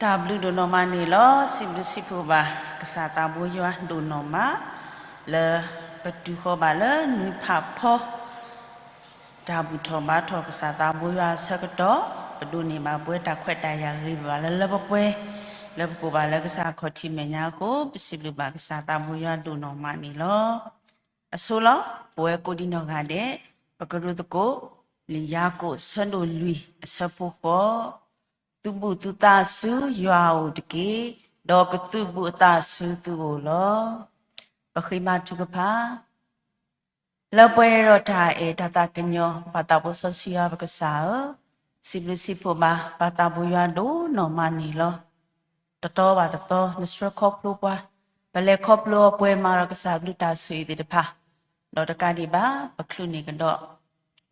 တၢ်ဘျုးဒိၣ်နီၢ်မးန့ၣ်လီၤ. စံးဘျုးစံးဖှိၣ်ဘၣ် ကစၢ်သးဘိယွၤဒိၣ်နီၢ်မး လၢပတုၤဃီၤဘၣ်လၢနွံဖးဖီ တၢ်ဘူၣ်ထီၣ်ဘါထီၣ်ကစၢ်သးဘိယွၤအဆၢကတီၢ် ပဒိးန့ၢ်ဘၣ်ပှဲၤတၢ်ခွဲးတၢ်ယာ်ဂ့ၤဘၣ်လၢလၢပှဲၤပှဲၤ လၢပကိးဘၣ်လၢကစၢ်ခီၣ်ထံးမဲာ်ညါအဃိ ပစံးဘျုးဘၣ်ကစၢ်သးဘိယွၤဒိၣ်နီၢ်မးန့ၣ်လီၤ. အဆိလီၤ. ပဝဲကိးဒံနီၢ်ဂၤဒဲး ပကရူၢ်သကိး လံာ်ယၤကိာ်အဆၢဒိၣ်လွံၢ်အဆၢဖိဃိး, သုးဘူးသုသးဆူယွၤအအိၣ်တက့ၢ်, ဒီးကသုးဘူးအသးဆူသုအိၣ်လီၤ. ပဃ့ဘါထုကဖၣ်. လၢပှဲၤဒီးတၢ်အဲၣ်တၢ်သးကညီၤ ပၢ်သးဘိစီဆှံယွၤပကစၢ်ဧၢ, စံးဘျုးစံးဖှိၣ်ဘၣ် ပၢ်သးဘိယွၤဒိၣ်နီၢ်မးန့ၣ်လီၤ. တတီဘၣ်တသီ နဆှၢခီဖျိပှၤ, ပလဲၤခီဖျိအပှဲၤမးဒီးကစၢ်ဘျုးတၢ်ဆိၣ်ဂ့ၤသ့ၣ်တဖၣ်, ဒီးတကးဒံးဘၣ် ပချုးန့ၢ်ကဒီး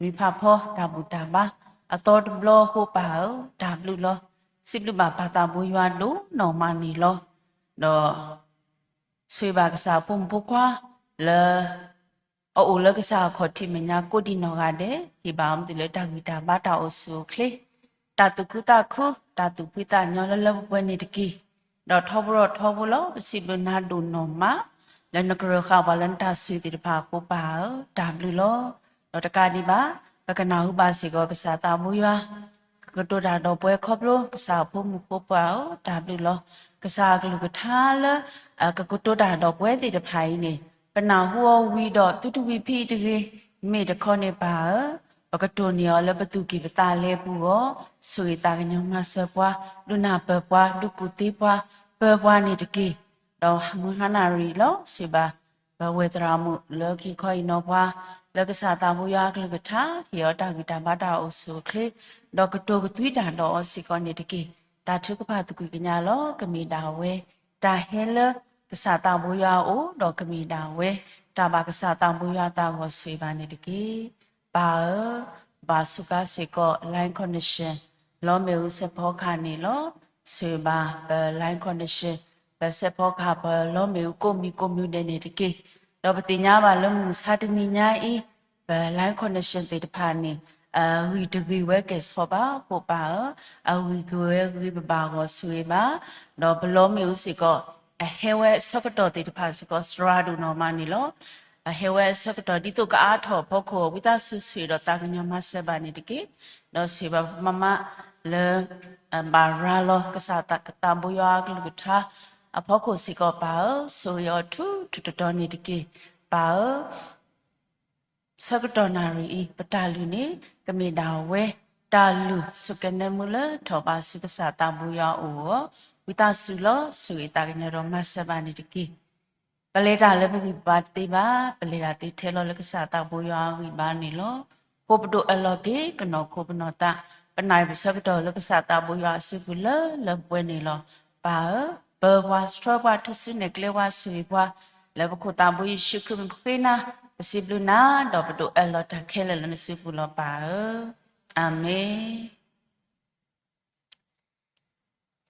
နွံဖးဖီတၢ်ဘူၣ်တၢ်ဘါ အသီတဘျီအဃိပၢ်ဧၢ, တၢ်ဘျုးလီၤ. စံးဘျုးဘၣ်ပၢ်သးဘိယွၤဒိၣ်နီၢ်မးန့ၣ်လီၤ. ဒီး ဆိၣ်ဂ့ၤဘၣ်ကစၢ်အဖိမုၣ်ဖိခွါ လၢ အအိၣ်လၢကစၢ်အခီၣ်ထံးမဲာ်ညါကိးဒံနီၢ်ဂၤဒဲး, ဟ့ၣ်ဘၣ်အီၤမ့ၢ်တုၤလၢတၢ်ဂံၢ်တၢ်ဘါတၢ်အိၣ်ဆူၣ်အိၣ်ချ့, တၢ်သူၣ်ခုသးခု, တၢ်သူၣ်ဖှံသးညီလၢလၢပှဲၤပှဲၤန့ၣ်တက့ၢ်. ဒီးထီဘိဒီးထီဘိလီၤ ပစံးဘျုးနၤဒိၣ်နီၢ်မး လၢနကရၢဃာ်ပှၤလၢနတၢ်ဆိၣ်ဂ့ၤသ့ၣ်တဖၣ်အဃိပၢ်ဧၢ, တၢ်ဘျုးလီၤ. ဒီးတကးဒံးဘၣ် ပကနၢ်ဟူဘၣ်စ့ၢ်ကီးကစၢ်သးဘိယွၤ ကကတိၤတၢ်ဒီးပှၤခီဖျိ ကစၢ်အဖိမုၣ်ဖိခွါဧၢ, တၢ်ဘျုးလီၤ. ကစၢ်အကလုၢ်ကထါလၢ ကကတိၤတၢ်ဒီးပှၤသ့ၣ်တဖၣ်အံၤန့ၣ် ပနၢ်ဟူအီၤဝံၤဒီးသုတဝံၤဖဲအံၤတဂ့ၤ, မ့ၢ်တခီန့ၣ်ပၢ်ဧၢ, ပကတိၢ်န့ၢ်အီၤလၢပသူၣ်ကံၢ်ပသးလဲပူၤအဂီၢ်, ဆိၣ်ဂ့ၤသးကညီၤမၤစၢၤပှၤ, ဒုးနၢ်ပၢၢ်ပှၤ, ဒုးကူၣ်သ့ပှၤ, ပၢပှၤန့ၣ်တက့ၢ်. ဒီးမုၢ်ဟါနၣ်ရံၣ်လီၤ ဆိၣ်ဂ့ၤဘၣ် ပဝဲၢ်သရၣ်မုၣ်လၢခံခီအံၤနီၤပှၤ, လၢကစၢ်သးဘိယွၤအကလုၢ်ကထါ ဟ့ၣ်အီၤတၢ်ဂံၢ်တၢ်ဘါတၢ်အိၣ်ဆူၣ်အိၣ်ချ့, ဒီးကတိၤကသွံတၢ်ဒီးအီၤစ့ၢ်ကီးန့ၣ်တက့ၢ်. တၢ်ထုကဖၣ်သကွံၢ်ကညးလီၤ ကမ့ၢ်ဒၣ်ဝဲ တၢ်ဟဲလၢကစၢ်သးဘိယွၤအအိၣ် ဒီးကမ့ၢ်ဒၣ်ဝဲ တၢ်ဘၣ်ကစၢ်သးဘိယွၤအသးအဂီၢ်ဆိၣ်ဂ့ၤဘၣ်န့ၣ်တက့ၢ်. ပၢ်ဧၢ, ဘၣ်စူးကါစ့ၢ်ကီး line connection လီမ့ၣ်အူစဲးဖီကဟၣ်န့ၣ်လီၤ. ဆိၣ်ဂ့ၤဘၣ်ပ line connection ပစဲးဖီကဟၣ်ပလီမ့ၣ်အူကိးမံၤကိးမံၤဒဲးန့ၣ်တက့ၢ်. ဒီးပသ့ၣ်ညါဘၣ်လၢမုၢ်မဆါတနံၤညါအံၤ ပ line connection သ့ၣ်တဖၣ်န့ၣ် အဂံၢ်တဂ့ၤဝဲကဲၣ်ဆိးဘၣ်အဃိပၢ်ဧၢ, အဂံၢ်က့ၤဝဲဂ့ၤဘၣ်ဂီၢ်ဆိၣ်ဂ့ၤဘၣ်. ဒီးပလီမ့ၣ်အူစ့ၢ်ကီး အဟဲဝဲအဆၢကတီၢ်သ့ၣ်တဖၣ်စ့ၢ်ကီး စှၤဒိၣ်နီၢ်မးန့ၣ်လီၤ. အဟဲဝဲအဆၢကတီၢ်ဒ်သိးကအါထီၣ်အဖီခိၣ် ဝံသးစူၤဆိၣ်ဂ့ၤဒီးသးကညီၤမၤစၢၤဘၣ်န့ၣ်တက့ၢ်. ဒီးဆိၣ်ဂ့ၤဘၣ်ပှၤမါမါလၢ ဘၣ်ရၤလီၤကစၢ်သးဘိယွၤအကလုၢ်ကထါအဖီခိၣ်စ့ၢ်ကီးပၢ်ဧၢ, ဆိၣ်ဂ့ၤအီၤထူထူတီတီန့ၣ်တက့ၢ်. ပၢ်ဧၢ ဆၢကတီၢ်နၣ်ရံၣ်အံၤ ပတၢ်လုၢ်န့ၣ် ကမ့ၢ်ဒၣ်ဝဲ တၢ်လုၢ်ဆူၣ်ကနဲမူလၢထီၣ်ဘးဆူကစၢ်သးဘိယွၤအအိၣ်အဂီၢ်, ဝံသးစူၤလီၤ ဆိၣ်ဂ့ၤသးကညီၤဒီးမၤစၢၤဘၣ်န့ၣ်တက့ၢ်. ပလဲၤတၢ်လၢပဂံၢ်ပဘါတသ့ဘၣ်, ပလဲၤတၢ်သ့ထဲလီၤလၢကစၢ်သးဘိယွၤအဂံၢ်ဘါန့ၣ်လီၤ. အဃိပဒိးအၢၣ်လီၤက့ၤ ပနီၢ်ခိပနီၢ်သး, ပနၢ်အုၣ်ပဆၢကတီၢ်လၢကစၢ်သးဘိယွၤအစုပူၤလၢလၢပှဲၤပှဲၤန့ၣ်လီၤ. ပၢ်ဧၢ, ပၢပှၤ, ဆှၢပှၤ, ထုးစုနဲၣ်ကျဲပှၤ, ဆိၣ်ဂ့ၤပှၤ, လၢပခိၣ်သးဘိယ့ၣ်ၡူးခရံာ်မ့ၢ်ပဃ့နၤ, ပစံးဘျုးနၤ, ဒီးပဒိးအၢၣ်လီၤတၢ်ခဲလၢာ်လၢနစုပူၤလီၤပၢ်ဧၢ. အၤမ့ၣ်.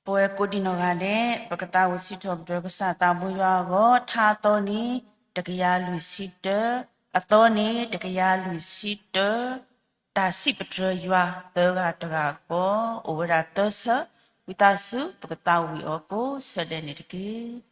ပဝဲကိးဒံနီၢ်ဂၤဒဲး ပကသးဝံၣ်စံးထီၣ်ပတြၢၤကစၢ်သးဘိယွၤအဂီၢ်, ထါအသီန့ၣ် တကယၤလွံၢ်ဆံတၢ, အသီန့ၣ် တကယၤလွံၢ်ဆံတၢ, တၢ်စံးပတြၢၤယွၤသၢဂၤတဂၤဃီ, အိၣ်ဝဲဒၣ်သၢဆၢ, ဝံသးစူၤ ပကသးဝံၣ်အီၤကိးဆၢဒဲးန့ၣ်တက့ၢ်.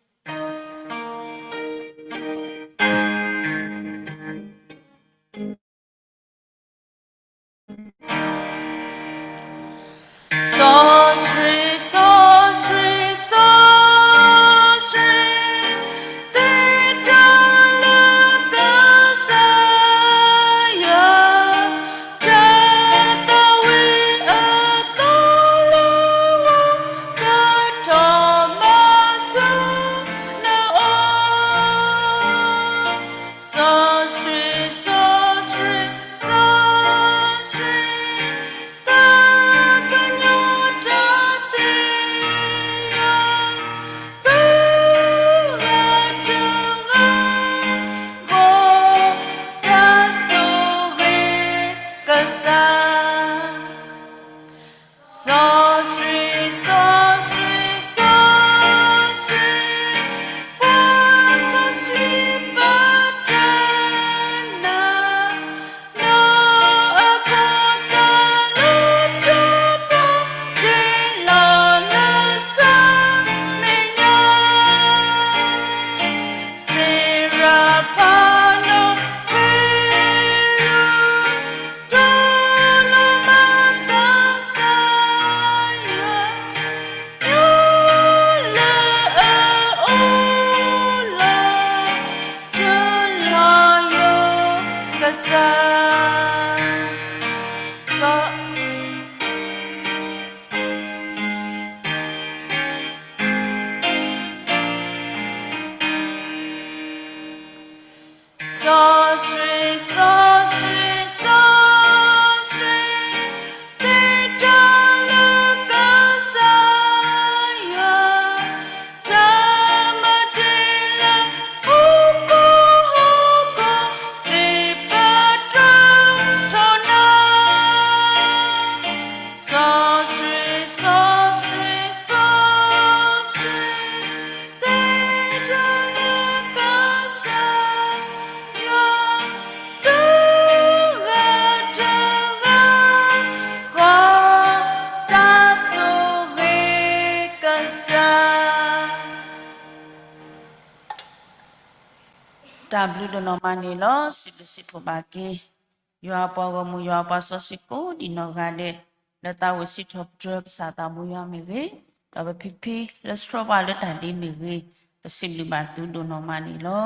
တၢ်ဘျုးဒိၣ်နီၢ်မးန့ၣ်လီၤ. စံးဘျုးစံးဖှိၣ်ဘၣ်က့ၤ ယွၤပှၤဂီၢ်မုၢ် ယွၤပှၤစီဆှံကိးဒံးနီၢ်ဂၤဒဲး လၢသးအိၣ်စံးထီၣ်ပတြၢၤကစၢ်သးဘိယွၤမ့ၢ်ဂ့ၤ, ဒီးပဖံဖံလၢဆှၢပှၤလၢတၢ်ဒ့မ့ၢ်ဂ့ၤ, ပစံးဘျုးဘၣ်သုဒိၣ်နီၢ်မးန့ၣ်လီၤ.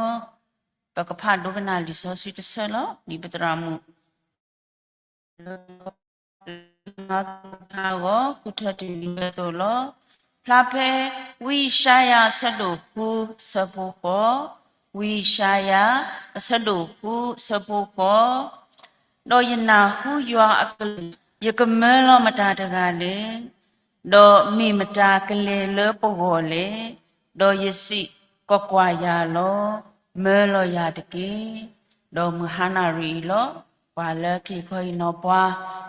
ပကဖးဒိကနၣ်လံာ်စီဆှံတဆၢလီၤ. ဒ်ပသရၣ်မုၣ် လၢ မၤကဖးဂီၢ် ဃုထၢတ့ၢ်လံဝဲအသိးလီၤ. ဖျါဖဲ ဝံယၡါယၤအဆၢဒိၣ်ဃု အဆၢဖိဃိး, ဝံယၡါယၤ အဆၢဒိၣ်ဃု အဆၢဖိဃိး, ဒီးယနၢ်ဟူယွၤအကလုၢ်, ယကမၢလီၤမတၤတဂၤလဲၣ်, ဒီးမ့ၢ်မတၤကလဲၤလၢပဂီၢ်လဲၣ်, ဒီးယစံး, ကကွၢ်ယၤလီၤ, မၢလီၤယၤတက့ၢ်. ဒီးမုၢ်ဟါနၣ်ရံၣ်အံၤလီၤ. ပှၤလၢကဟ့ၣ်ခီဟ့ၣ်နီၤပှၤ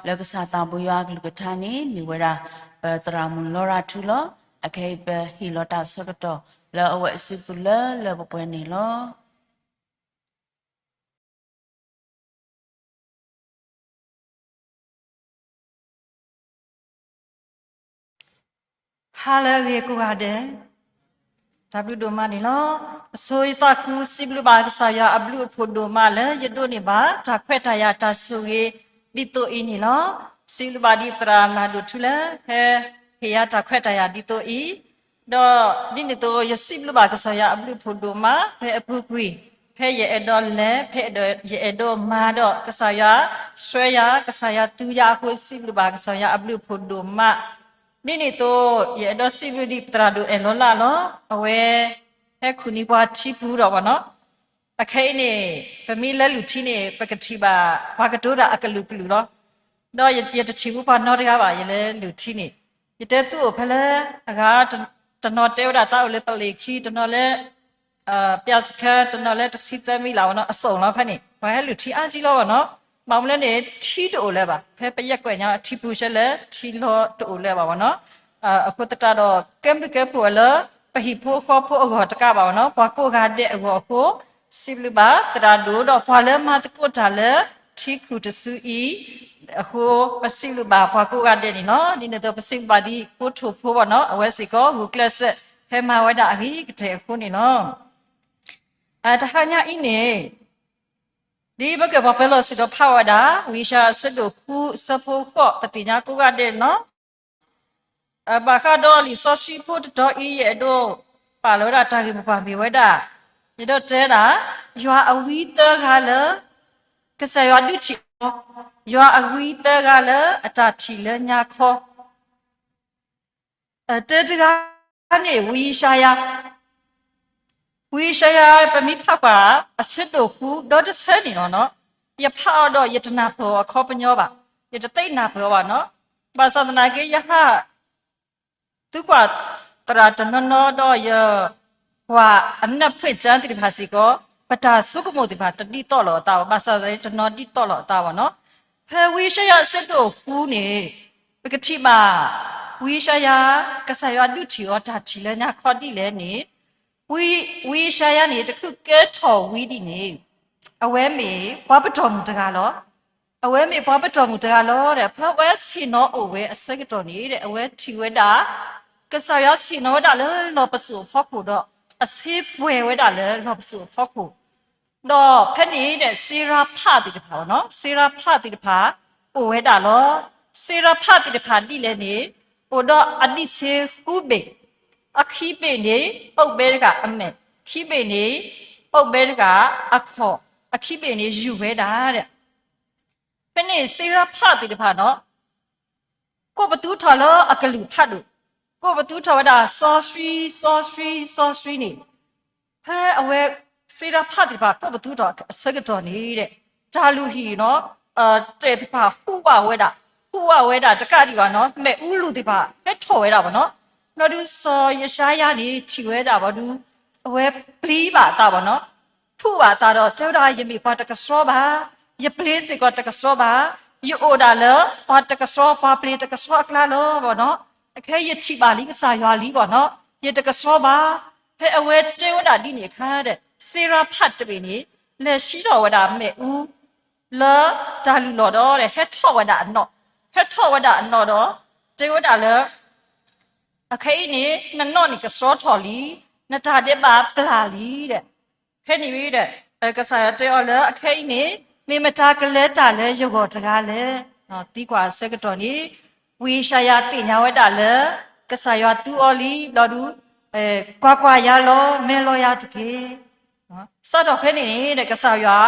လၢကစၢ်သးဘိယွၤအကလုၢ်ကထါန့ၣ် မ့ၢ်ဝဲဒၣ် ပသရၣ်မုၣ်လီရၤထူလီၤ. အခဲအံၤပဟ့ၣ်လီၤတၢ်ဆၢကတီၢ် လၢအဝဲအစုပူၤလၢလၢပှဲၤပှဲၤန့ၣ်လီၤ. ဟါလၢအဂ့ၤကိးဂၤဒဲး, တၢ်ဘျုးဒိၣ်မးန့ၣ်လီၤ. အဆိယသးခုစံးဘျုးဘၣ်ကစၢ်ယွၤအဘျုးအဖှိၣ်ဒိၣ်မးလၢယဒိးန့ၢ်ဘၣ် တၢ်ခွဲးတၢ်ယာ်တၢ်ဆိၣ်ဂ့ၤဒ်သိးအံၤန့ၣ်လီၤ. စံးဘျုးဘၣ်ဒ်သရၣ်လၢ်ဒိၣ်ထူလၢ ဟဲဟ့ၣ်ယၤတၢ်ခွဲးတၢ်ယာ်ဒ်သိးအံၤ, ဒီးဒ်န့ၣ်အသိး ယစံးဘျုးဘၣ်ကစၢ်ယွၤအဘျုးအဖှိၣ်ဒိၣ်မး ဖဲအပူၤကွံာ် ဖဲယအဲၣ်ဒိးလဲၤ ဖဲယအဲၣ်ဒိးမၤဒီး ကစၢ်ယွၤဆှၢယၤ ကစၢ်ယွၤသူယၤအဃိ စံးဘျုးဘၣ်ကစၢ်ယွၤအဘျုးအဖှိၣ်ဒိၣ်မး. ဒ်န့ၣ်အသိး ယအဲၣ်ဒိးစံးဘျုးဒ်သရၣ်ဒိၣ်အဲၣ်လီၤလးလီၤ. အဝဲ ဟဲခူၣ်န့ၢ်ပှၤထံပူၤဒီးဘၣ်နီၤ အခဲအံၤန့ၣ် ပမ့ၢ်လဲၤလုၢ်ထံန့ၣ် ပကထံၣ်ဘၣ် ပှၤကတိၤတၢ်အကလုာ်ကလုာ်လီၤ. ဒီးယတထံၣ်ဘူးပှၤနီတဂၤဘၣ် ယလဲၤလုၢ်ထံန့ၣ်, ယတဲသုအိၣ်ဖဲလဲၣ်, အဂၤတနီၤတဲဝဲဒၣ်သးအိၣ်လၢပလ့ၤခံ, တနီၤလၢ ပျၢ်စခၢ, တနီၤလၢတဆံသၢမံလးဘၣ်နီၤ, အစုံလီၤဖဲန့ၣ် ပှၤဟဲလုၢ်ထံအါကံလီၤဘၣ်နီၤ. ဘၣ်မနုၤလဲၣ်န့ၣ် ထံတအိၣ်လၢၤဘၣ်, ဖဲပယဲၢ်ကွဲးညါထံပူၤဆဲလဲၣ် ထံလီၤတအိၣ်လၢၤဘၣ်ဘၣ်နီၤ. အဃိသတးဒီး ကဲဘျုးကဲဖှိၣ်ဝဲလၢ ပဟံၣ်ဖိဃီဖိအဂီၢ်တကးဘၣ်ဘၣ်နီၤ, ပှၤကိးဂၤဒဲးအဂီၢ်အဃိ စံးဘျုးဘၣ်သရၣ်ဒိၣ်ဒီးပှၤလၢမၤသကိးတၢ်လၢ ထံခူၣ်တစုအံၤ အဃိ ပစံးဘျုးဘၣ်ပှၤကိးဂၤဒဲးန့ၣ်လီၤ. ဒ်န့ၣ်အသိး ပစံးဘျုးဘၣ်ဒ်ဖိထိၣ်ဖိဘၣ်နီၤ, အဝဲစ့ၢ်ကီးဂုာ်ကျဲးစၢး ဟဲမၤဝဲဒၣ်အဂ့ၤကတၢၢ်အဃိန့ၣ်လီၤ. တဟါညါအံၤန့ၣ် ဒ်ပကပှၤပၢၤလီၢ်စံးထီၣ်ဖးဝဲဒၣ် ဝံယၡါယၤအဆၢဒိၣ်ဃု အဆၢဖိဃိး ပသ့ၣ်ညါကိးဂၤဒဲးလီၤ. ဘၣ်ဃးဒီးလံာ်စီဆှံဖိတတီၤအံၤ ယအဲၣ်ဒိးပာ်လီၤဝဲဒၣ်တၢ်ဂ့ၢ်မိၢ်ပှၢ်မ့ၢ်ဝဲဒၣ်, ယအဲၣ်ဒိးတဲဒၣ် ယွၤအဝံသၢဂၤလၢ ကစၢ်ယွၤဒုးထံၣ်အီၤ, ယွၤအဝံသၢဂၤလၢအတၢ်ထံၣ်လၢညါခီ တၢတဂၤန့ၣ် ဝံယၡါယၤ, ဝံယၡါယၤ ပမ့ၢ်ဖးကွၢ် အဆၢဒိၣ်ဃု ဒီတဆၢန့ၣ်လီၤနီၤ, ယဖးအီၤဒီးယတနၢ်ပၢၢ်အီၤအခီပညီဘၣ်, ယတသ့နၢ်ပၢၢ်အီၤဘၣ်နီၤ, ဘၣ်ဆၣ်သနာ်က့ ယဟး သုကွၢ်သရၣ်တနီၤနီၤဒီးယ ကွၢ်အနၢ်ဖှဲၣ်ကၠၢသ့ၣ်တဖၣ်စ့ၢ်ကီး ပတၢ်ဆိကမိၣ်သ့ၣ်တဖၣ်တဒ်သိးလိာ်အသးဘၣ်, ဘၣ်ဆၣ်သနာ်က့တနီၤဒ်သိးလိာ်အသးဘၣ်နီၤ, ဖဲဝံယၡါယၤအဆၢဒိၣ်ဃုန့ၣ် ပကထံၣ်ဘၣ် ဝံယၡါယၤ ကစၢ်ယွၤဒုးထံၣ်အီၤတၢ်ထံၣ်လၢညါခီဒ်လဲၣ်န့ၣ် ဝံယၡါယၤန့ၣ် တချုးကဲထီၣ်ဝံၤဒ်န့ၣ် အဝဲမ့ၢ်ပှၤပတီၢ်မုၢ်တဂၤလီၤ. အဝဲမ့ၢ်ပှၤပတီၢ်မုၢ်တဂၤလီၤဒီး ဖဲအဝဲဆ့ၣ်နီၤအိၣ်ဝဲအဆၢကတီၢ်န့ၣ်ဒီး အဝဲထံၣ်ဝဲဒၣ် ကစၢ်ယွၤဆ့ၣ်နီၤဝဲဒၣ်လၢလီၢ်ပစိာ်အဖီခိၣ်ဒီး အဆ့ပှဲၤဝဲဒၣ်လၢလီၢ်ပစိာ်အဖီခိၣ် ဒီးဖဲန့ၣ်ဒီး စ့ရၤဖးသ့ၣ်တဖၣ်ဘၣ်နီၤ, စ့ရၤဖးသ့ၣ်တဖၣ် အိၣ်ဝဲဒၣ်လီၤ. စ့ရၤဖးသ့ၣ်တဖၣ်ဒ်လဲၣ်န့ၣ် အိၣ်ဒီးအဒံးဆ့ဃုဘ့ၣ်, အခံဘ့ၣ်န့ၣ် အုၣ်ဘဲတဂၤအမဲာ်, ခံဘ့ၣ်န့ၣ် အုၣ်ဘဲတဂၤအခီၣ်, အခံဘ့ၣ်န့ၣ် ယူၢ်ဝဲဒၣ်ဒီး ဖဲန့ၣ်စ့ရၤဖးသ့ၣ်တဖၣ်နီၤ ကိးပသူထီၣ်လၢအကလုၢ်ဖးဒိၣ်, ကိးပသူထီၣ်ဝဲဒၣ်စီဆှံ, စီဆှံ, စီဆှံန့ၣ်, ဖဲအဝဲစ့ရၤဖးသ့ၣ်တဖၣ်ကိးပသူထီၣ်အဆၢကတီၢ်န့ၣ်ဒီး တၢ်လုၢ်ဟံၣ်နီၤ တဲာ်သ့ၣ်တဖၣ်ဟူးဝးဝဲဒၣ်, ဟူးဝးဝဲဒၣ်တကးဒံးဘၣ်နီၤ မ့ၣ်အူလုၢ်သ့ၣ်တဖၣ်ဟဲထီၣ်ဝဲဒၣ်ဘၣ်နီၤ, ဘျီဒုးစီၤယၡါယၤန့ၣ် ထံၣ်ဝဲဒၣ်ဘၣ်ဒုး အဝဲပျံၤဘၣ်အသးဘၣ်နီၤ ဖုးဘၣ်အသးဒီး တဲဝဲဒၣ် ယမ့ၢ်ပှၤတကဆှီဘၣ်, ယပျ့ၤစ့ၢ်ကီးတကဆှီဘၣ်, ယအိၣ်ဒၣ်လၢပှၤတကဆှီ ပှၤပျ့ၤတကဆှီအကျါလီၤဘၣ်နီၤ, အခဲယထံၣ်ဘၣ်လံကစၢ်ယွၤလံဘၣ်နီၤ, ယတကဆှီဘၣ်, ဖဲအဝဲတဲဝဲဒၣ်ဒ်န့ၣ်အခါဒီး စ့ရၤဖးတဘ့ၣ်န့ၣ် လဲၤဆှံထီၣ်ဝဲဒၣ်မ့ၣ်အူ လၢတၢ်လုၢ်လီၢ်ဒီး ဟဲထီၣ်ဝဲဒၣ်အနီၣ်, ဟဲထီၣ်ဝဲဒၣ်အနီၣ်ဒီး တဲဝဲဒၣ်လၢ အခဲအံၤန့ၣ် နနီၣ်န့ၣ်ကဆှီထီၣ်လံ, နတၢ်ဒဲးဘးပျၢ်လံဒီး ဖဲန့ၣ်ဝံၤဒီး ကစၢ်ယွၤတဲအီၤလၢအခဲအံၤန့ၣ်, မ့ၢ်မတၤကလဲၤတၢ်လၢယဂီၢ်တဂၤလဲၣ်. သံကွၢ်အဆၢကတီၢ်န့ၣ်, ဝံယၡါယၤသ့ၣ်ညါဝဲဒၣ်လၢ ကစၢ်ယွၤသူအီၤလံ, ဘျီဒုး ကွၢ်ကွၢ်ယၤလီၤ, မဲလီၤယၤတက့ၢ်. စးထီၣ်ဖဲန့ၣ်န့ၣ်ဒီး ကစၢ်ယွၤ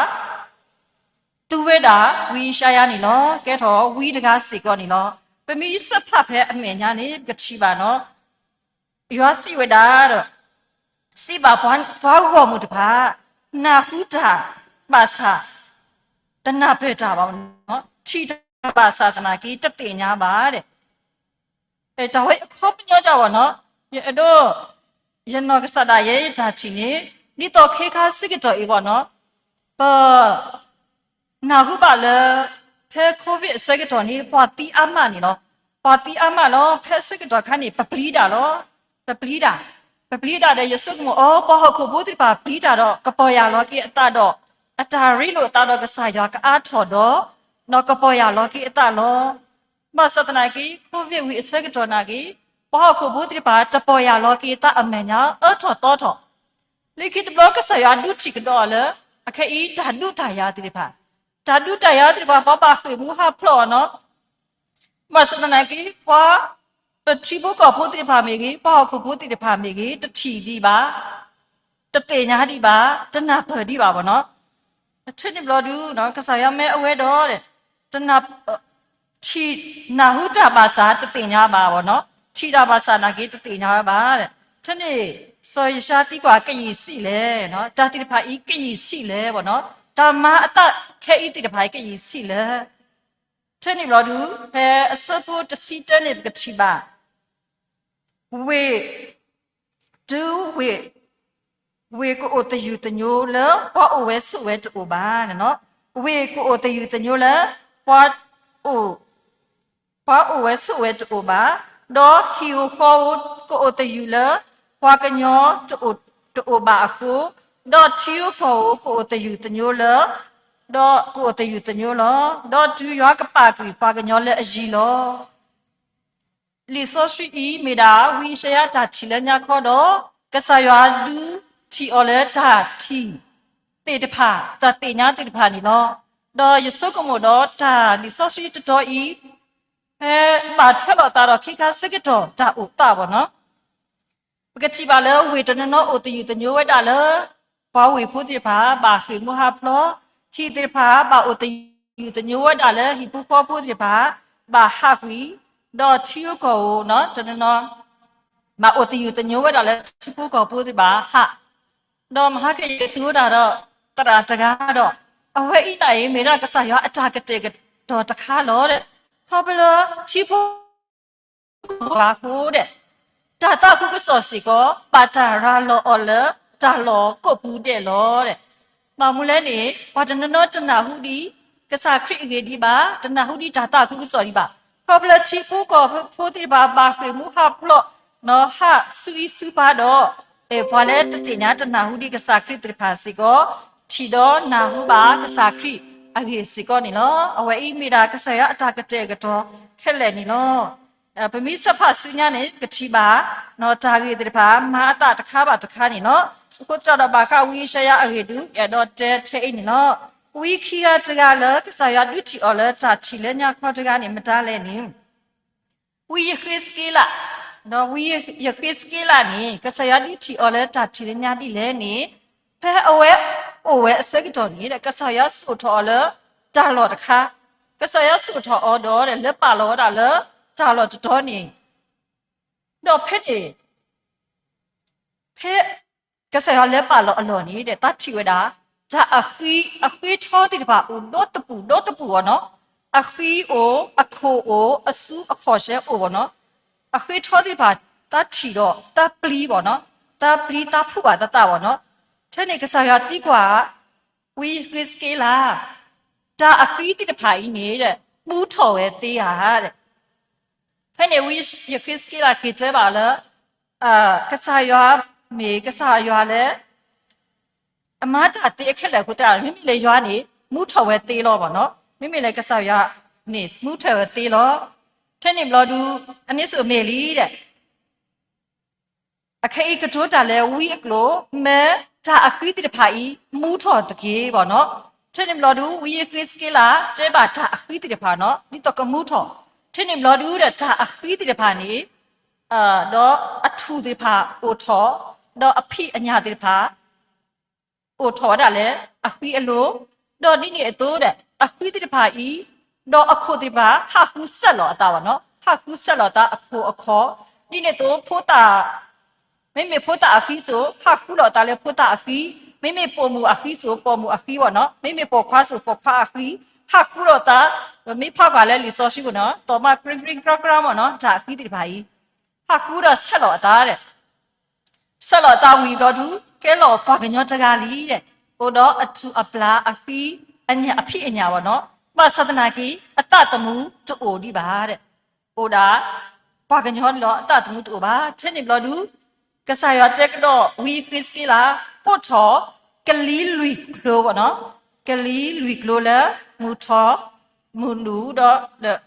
သူဝဲဒၣ်ဝံယၡါယၤန့ၣ်လီၤ. ကဲထီၣ်ဝံတဂၤစ့ၢ်ကီးန့ၣ်လီၤ. ပမ့ၢ်ဆၢဖးဖဲအမဲာ်ညါန့ၣ် ပကထံၣ်ဘၣ်နီၤ, ယွၤစံးဝဲဒၣ်ဒီး, စံးဘၣ်ပှၤဂီၢ်မုၢ်တဖၣ်, နၢ်ဟူတၢ်ဘၣ်ဆၣ် တနၢ်ပၢၢ်တၢ်ဘၣ်, ထံၣ်တၢ်ဘၣ်ဆၣ်သနာ်က့ တသ့ၣ်ညါဘၣ်ဒီး တၢ်ဝဲအခီပညီကီးနီၤ, ယအဲၣ်ဒိး ယနီၢ်ကစၢ်ဒၣ်ယဲ ယတၢ်ထံၣ်န့ၣ်, ဒ်သိးခဲခါဆၢကတီၢ်အံၤဘၣ်နီၤ, ပ နၢ်ဟူဘၣ်လၢ ဖဲ COVID အဆၢကတီၢ်န့ၣ် ပှၤသံအါမးန့ၣ်လီၤ. ပှၤသံအါမးလီၤ. ဖဲအဆၢကတီၢ်ခါန့ၣ် ပပျံၤတၢ်လီၤ. ပပျံၤတၢ်, ပပျံၤတၢ်ဒီး ယဆိကမိၣ်အီၤ ပှၤဟီၣ်ခိၣ်ဖိသ့ၣ်တဖၣ်ပျံၤတၢ်ဒီး ကပီၢ်ယၢ်လီၤက့ၤအသးဒီး အတၢ်ရ့လိာ်အသးဒီးကစၢ်ယွၤကအါထီၣ်ဒီး ဒီးကပီၢ်ယၢ်လီၤက့ၤအသးလီၤ. ဘၣ်ဆၣ်သနာ်က့ COVID ဝံၤအဆၢကတီၢ်နာ်က့ ပှၤဟီၣ်ခိၣ်ဖိသ့ၣ်တဖၣ် တပီၢ်ယၢ်လီၤက့ၤအသးအမဲာ်ညါ အၢထီၣ်သီထီၣ် လၢခံတဘျီ ကစၢ်ယွၤဒုးထံၣ်ကဒီးအီၤလၢ အခဲအံၤ တၢ်ဒုးတၢ်ယၤသ့ၣ်တဖၣ်, တၢ်ဒုးတၢ်ယၤသ့ၣ်တဖၣ် ပှၤဘၣ်ဃ့ၢ်မှံဟးဖျိးအီၤနီၤ. ဘၣ်ဆၣ်သနာ်က့ ပှၤ ပထံဖိကီၢ်ဖိသ့ၣ်တဖၣ်မ့ၢ်ဂ့ၤ, ပှၤဟီၣ်ခိၣ်ဖိသ့ၣ်တဖၣ်မ့ၢ်ဂ့ၤ, တထံၣ်ဒံးဘၣ်, တသ့ၣ်ညါဒံးဘၣ်, တနၢ်ပၢၢ်ဒံးဘၣ်ဘၣ်နီၤ. ထဲန့ၣ်ဘျီဒုး ကစၢ်ယွၤမ့ၢ်အဝဲဒီး တနၢ် ထံၣ်နၢ်ဟူတၢ်ဘၣ်ဆၣ်တသ့ၣ်ညါဘၣ်ဘၣ်နီၤ, ထံၣ်တၢ်ဘၣ်ဆၣ်နာ်က့တသ့ၣ်ညါဝဲဘၣ်. ထဲန့ၣ် စီၤယၡါသံကွၢ် ကယံာ်ဆံးလဲၣ်, တၢ်သ့ၣ်တဖၣ်အံၤကယံာ်ဆံးလဲၣ်ဘၣ်နီၤ, တၢ်မၤအသးခဲအံၤသ့ၣ်တဖၣ်အံၤကယံာ်ဆံးလဲၣ်. ထဲန့ၣ်ဘျီဒုး ဖဲအဆၢဖိတဆံတၢန့ၣ် ပကထံၣ်ဘၣ် ဝ့ၢ် တုၤဝ့ၢ် ဝ့ၢ်ကအိၣ်သယုၢ်သညိလၢ ပှၤအိၣ်ဝဲဆိးဝဲတအိၣ်ဘၣ်, ဝ့ၢ်ကအိၣ်သယုၢ်သညိလၢ ပှၤအိၣ် ပှၤအိၣ်ဝဲဆိးဝဲတအိၣ်ဘၣ်, ဒီးဟံၣ်ဧိၤဃီဧိၤကအိၣ်သယုၢ်လၢ ပှၤကညီတအိၣ်ဘၣ်အဃိ, ဒီးထံဧိၤကီၢ်ဧိၤကအိၣ်သယုၢ်သညိလၢ ဒီးကအိၣ်သယုၢ်သညိလီၤ. ဒီးတုၤယွၤကပာ်ကွံာ်ပှၤကညီလၢအယံၤလီၤ. လံာ်စီဆှံအံၤမ့ၢ်ဒၣ် ဝံယၡါယၤတၢ်ထံၣ်လၢညါခီဒီး ကစၢ်ယွၤဒုးထံၣ်အီၤလၢတၢ်ထံၣ်သ့ၣ်တဖၣ်, တၢ်သ့ၣ်ညါသ့ၣ်တဖၣ်န့ၣ်လီၤ. ဒီးယဆိကမိၣ်ဒီးတၢ်လံာ်စီဆှံတတီၤအံၤ ဖဲဘၣ်ထွဲလိာ်သးဒီးခံခါဆၢကတီၢ်တၢ်အိၣ်သးဘၣ်နီၤ. ပကထံၣ်ဘၣ်လၢဝ့ၢ်တနီၤနီၤအိၣ်သယုၢ်သညိဝဲဒၣ်လၢ ပှၤဝ့ၢ်ဖိသ့ၣ်တဖၣ် ဘၣ်ဃ့ၢ်မှံဟးဖျိး, ဟံၣ်သ့ၣ်တဖၣ်ဘၣ်အိၣ်သယုၢ်သညိဝဲဒၣ်လၢဟံၣ်ဖိဃီဖိသ့ၣ်တဖၣ် ဘၣ်ဟးကွံာ်, ဒီးထံဧိၤကီၢ်ဧိၤတနီၤနီၤ ဘၣ်အိၣ်သယုၢ်သညိဝဲဒၣ်လၢထံဖိကီၢ်ဖိသ့ၣ်တဖၣ်ဟး, ဒီးမဟါကယဲၢ်သူဝဲဒၣ်ဒီး သရၣ်တဂၤဒီး အဝဲအံၤန့ၣ်အံၤ မ့ၢ်ဒၣ်ကစၢ်ယွၤအတၢ်ကတဲာ်ကတီၤတခါလီၤ. ခီဖျိလၢထံဖိ ကီၢ်ဖိအဃိဒီး တၢ်သးခုကစီၣ်စ့ၢ်ကီး ဘၣ်တၢ်ရၤလီၤအီၤလၢတၢ်လီၢ်ကိးပူၤဒဲးလီၤ. ဘၣ်မနုၤလဲၣ်န့ၣ် ပှၤတနီၤနီၤတနၢ်ဟူဒံး ကစၢ်ခရံာ်အဂ့ၢ်ဒံးဘၣ်, တနၢ်ဟူဒံးတၢ်သးခုကစီၣ်ဒံးဘၣ်. ခီဖျိလၢထံဖိကီၢ်ဖိသ့ၣ်တဖၣ် ဘၣ်ဃ့ၢ်မှံဟးဖျိး ဟးဆူအံၤဆူဖးဒီး ပှၤလၢတသ့ၣ်ညါတနၢ်ဟူဒံးကစၢ်ခရံာ်သ့ၣ်တဖၣ်စ့ၢ်ကီး ထံၣ်ဒီးနၢ်ဟူဘၣ်ကစၢ်ခရံာ်အဂ့ၢ်စ့ၢ်ကီးန့ၣ်လီၤ. အဝဲအံၤမ့ၢ်ဒၣ်ကစၢ်ယွၤအတၢ်ကတဲာ်ကတီၤခဲလၢာ်န့ၣ်လီၤ. ပမ့ၢ်ဆၢဖးဆူညါန့ၣ် ကထံၣ်ဘၣ် တၢ်ဂ့ၢ်သ့ၣ်တဖၣ် မၤအသးတခါဘၣ်တခါန့ၣ်လီၤ. အဃိသတးဒီးဘၣ်ဃးဝံယၡါယၤအဂ့ၢ်ဒုး အဲၣ်ဒိးတဲထဲအံၤန့ၣ်လီၤ. ဝံခံဂၤတဂၤလၢကစၢ်ယွၤဒုးထံၣ်အီၤလၢတၢ်ထံၣ်လၢညါခီတဂၤန့ၣ် မတၤလဲၣ်န့ၣ် ဝံယဃ့းစက့လး, ဒီးဝံယဃ့းစက့လးန့ၣ် ကစၢ်ယွၤဒုးထံၣ်အီၤလၢတၢ်ထံၣ်လၢညါဒ်လဲၣ်န့ၣ် ဖဲအဝဲအိၣ်ဝဲအဆၢကတီၢ်န့ၣ် ကစၢ်ယွၤစိာ်ထီၣ်အီၤလၢတၢ်လီၢ်တခါ, ကစၢ်ယွၤစိာ်ထီၣ်အီၤဒီး လဲၤပာ်လီၤဝဲဒၣ်လၢတၢ်လီၢ်တတီၤန့ၣ်, ဒီးဖဲန့ၣ် ဖဲ ကစၢ်ယွၤလဲၤပာ်လီၤအလီၢ်န့ၣ် တၢ်ထံၣ်ဝဲဒၣ် တၢ်အဃ့ အဃ့ထီသ့ၣ်တဖၣ်အိၣ်ဒီတပူၤဒီတပူၤအီၤနီၤ, အဃံအိၣ် အခိၣ်အိၣ် အစုအခီၣ်ဆၢအိၣ်ဘၣ်နီၤ, အဃ့ထီသ့ၣ်တဖၣ် တၢ်ထံၣ်ဒီးတၢ်ပျံၤဘၣ်နီၤ, တၢ်ပျံၤတၢ်ဖုးဘၣ်သးသးဘၣ်နီၤ, ထဲန့ၣ်ကစၢ်ယွၤသံကွၢ် ဝံယဃ့းစက့လး, တၢ်အဃံသ့ၣ်တဖၣ်အံၤန့ၣ် မူထီၣ်ဝဲသ့ဧါ ဖဲန့ၣ်ဝံယဃ့းစက့လးက့ၤတဲဘၣ်လၢ ကစၢ်ယွၤမ့ၢ်ကစၢ်ယွၤလၢ အမၤတၢ်သ့အခဲလၢာ်အဃိသတး မ့မ့ၢ်လၢယွၤန့ၣ် မူထီၣ်ဝဲသ့လီၤဘၣ်နီၤ, မ့မ့ၢ်လၢကစၢ်ယွၤန့ၣ် မူထီၣ်ဝဲသ့လီၤ. ထဲန့ၣ်ဘျီဒုး အန့ဆူၣ်အမဲာ်လံဒီး အခဲအံၤကတိၤတၢ်လၢဝံအကျိာ် မၢ တၢ်အဃံသ့ၣ်တဖၣ်အံၤ မူထီၣ်တက့ၢ်ဘၣ်နီၤ. ထဲန့ၣ်ဘျီဒုး ဝံယဃ့စက့လး တဲဘၣ်တၢ်အဃံသ့ၣ်တဖၣ်နီၤ ဒ်သိးကမူထီၣ်. ထဲန့ၣ်ဘျီဒုးဒီး တၢ်အဃံသ့ၣ်တဖၣ်န့ၣ် ဒီးအထူၣ်သ့ၣ်တဖၣ်အိၣ်ထီၣ်, ဒီးအဖံးအညၣ်သ့ၣ်တဖၣ် အိၣ်ထီၣ်ဝဲဒၣ်လၢအဃံအလိၤ, ဒီးဒ်န့ၣ်အသိးဒီး အဃံသ့ၣ်တဖၣ်အံၤ, ဒီးအခိၣ်သ့ၣ်တဖၣ် ဟးဃုဆဲးလီၤအသးဘၣ်နီၤ, ဟးဃုဆဲးလီၤအသးအခိၣ်အခီၣ်, ဒ်န့ၣ်အသိးဖိသၣ်, မ့မ့ၢ်ဖိသၣ်အဃံစိၤ ဟးဃုလီၤအသးလၢဖိသၣ်အဃံ, မ့မ့ၢ်ပိာ်မုၣ်အဃံစိၤ ပိာ်မုၣ်အဃံဘၣ်နီၤ, မ့မ့ၢ်ပိာ်ခွါစိၤ ပိာ်ခွါအဃံ, ဟးဃုလီၤအသး, မ့ၢ်ဖးကွၢ်လၢလံာ်စီဆှံပူၤနီၤ တီၢ်မး ကြ့ကြ့ကြြၢကြြၢမ့ၢ်နီၤ တၢ်အဃံသ့ၣ်တဖၣ်အံၤ ဟးဃုဒီးဆဲးလီၤအသးဒီး ဆဲးလီၤအသးဝံၤဘျီဒုး ကဲလီၤပှၤကညီတဂၤလံဒီး အိၣ်ဒီးအထူၣ်အပျၢ်အဃံ, အဖံးအညၣ်ဘၣ်နီၤ, ဘၣ်ဆၣ်သနာ်က့ အသးသမူတအိၣ်ဒံးဘၣ်ဒီး အိၣ်ဒၣ်ပှၤကညီလီၤ အသးသမူတအိၣ်ဘၣ်. ထဲန့ၣ်ဘျီဒုး ကစၢ်ယွၤတဲကဒီးဝံယဃ့စက့လး ကိးထီၣ်ကလံၤလွံၢ်ကျိၤဘၣ်နီၤ, ကလံၤလွံၢ်ကျိၤလၢ မုၢ်ထီၣ်, မုၢ်နုာ်ဒီး